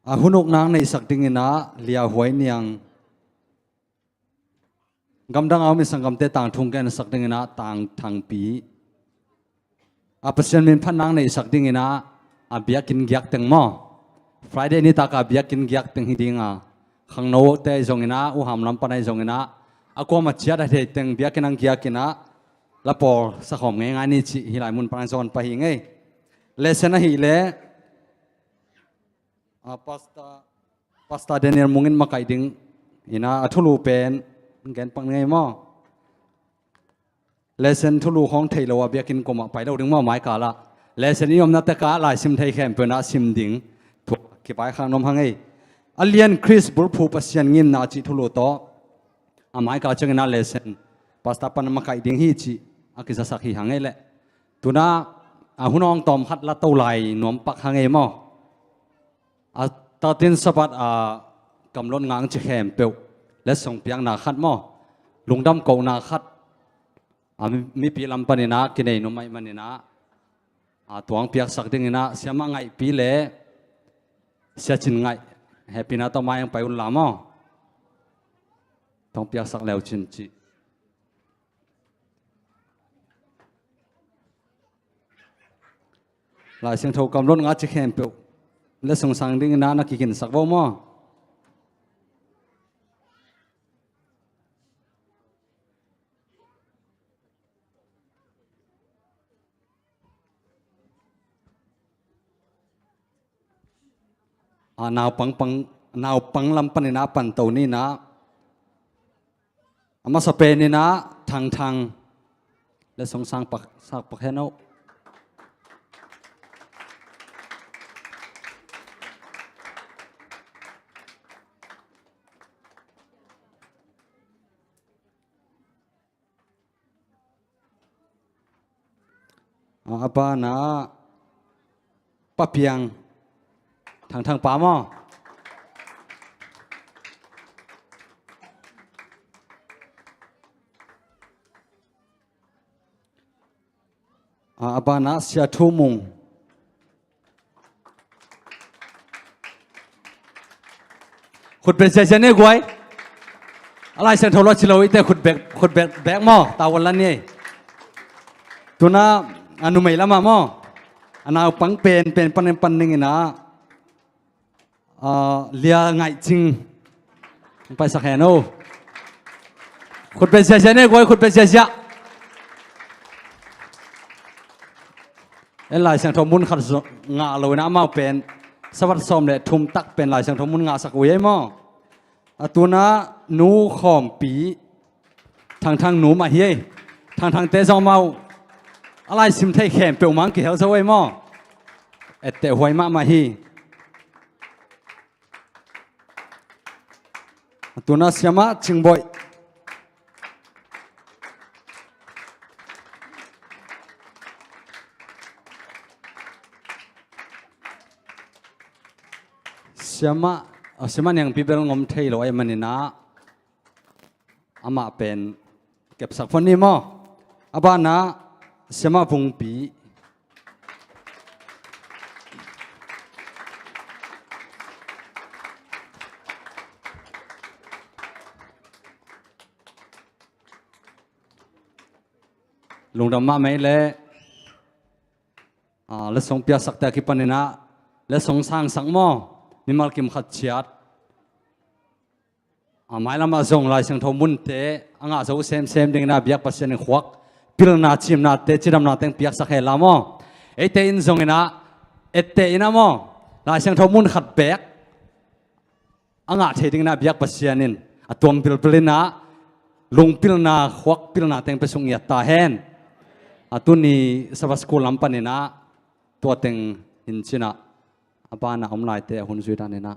A, hun ukna neihsak ding inah Lia Huai Niang, gamdang a om i sanggamte tangthu hong gensak ding inah Tang Thang Pi, a, Pasian min phatna neihsak ding inah a biakinn giak teng maw. Friday nitak a biakinn giak teng hi ding a, khangnote ahi zong inah, U Ham lam pan ahi zong inah, a kuamah ciat a thei teng biakinn hong giak inah la pawl sakhawm ngeingai ni cih hih lai mun pan zawn pah hi ing ei. Lesson ahih leh, a, Pastor, Pastor Daniel Mung in makaih ding inah, a thulu pen gen pak ning ei maw. Lesson thulu khawng thei lo a biakinn kuamah pai lo ding maw mai kal ah. Lesson i omna tek ah lai sim thei khempeuh inah sim ding. Tua kipaikhak nuam hang ei. A lian Khrist bulphuh Pasian ngimna cih thulu tawh a mai kal ciang inah lesson Pastor pan a makaih ding hi cih a kizasak hi hang ei leh. Tu inah, a, hun hong tawm khat la to lai nuam pak hang ei maw. A, thirteen Sabbath a, kamlot ngah ang cih khempeuh letsong piakna khat maw, lungdam kohna khat, a, mi, mipi lam pan inah kinei nuam ahih man inah, a, tua hong piaksak ding inah Sia Mah Ngaih Pi leh Sia Cin Ngaih, hehpihna tawh mai hong pai un la maw. Tua hong piaksak le uh cin cih. Lai Siangtho kamlot nga ci khempeuh letsong sang dingin ah na kiginsak vo maw? A, naupang pang, naupang lam panin ah panto ni in ah, a masa pen in ah Thangthang letsong sang pak, sak pak hen aw. A, a banah Pa Piang, Thangthang pa maw? A, a banah Sia Thu Mung. Khut beng ziazia ni guai. A Lai Siangtho lo ci lo i te khut beng, khut beng bek maw, tavuan la ni. Tuna a numei lamah maw, a naupang pen, pen pan, pan ning in ah, a, Lia Ngaih Cing. Paisak hen aw. Khut beng ziazia ni guai, khut beng ziazia. En Lai Siangtho mun khat zo-, ngah lo in ah amau pen Sabbath sawm le thum tak pen Lai Siangtho mun ngahsak uh ei maw? A tuna Nu Khawmpi, Thangthang nu mah hi ei. Thangthangte zong amau a lai sim thei khempeuh mang kihel zo ei maw? Etteh huai mahmah hi. A tuna Siamah Cingboih. Siamah, a, Siamah Niangpi bel ngom thei lo ahih manin ah amah pen kepsak phot ni maw? A banah Siamah Vungpi. Lungdam mahmah ei leh, a, letsong piaksakte a kipan in ah letsong sangsak maw? Mimal kim khat ciat. A, mailamah zong Lai Siangtho munte a ngah zo semsem dingin ah biak Pasian in khuak pilna, cimnate, cidamna teng piaksak hen la maw? Eite in zong in ah, etteh in ah maw, Lai Siangtho mun khat bek a ngah thei dingin ah biak Pasian in a tuam bilbil in ah lungpilna, khuak pilna teng pia suk ngiat ta hen. A tuni Sabbath School lam panin ah tua teng hi in cin ah, a banah om laite a hun zui dan in ah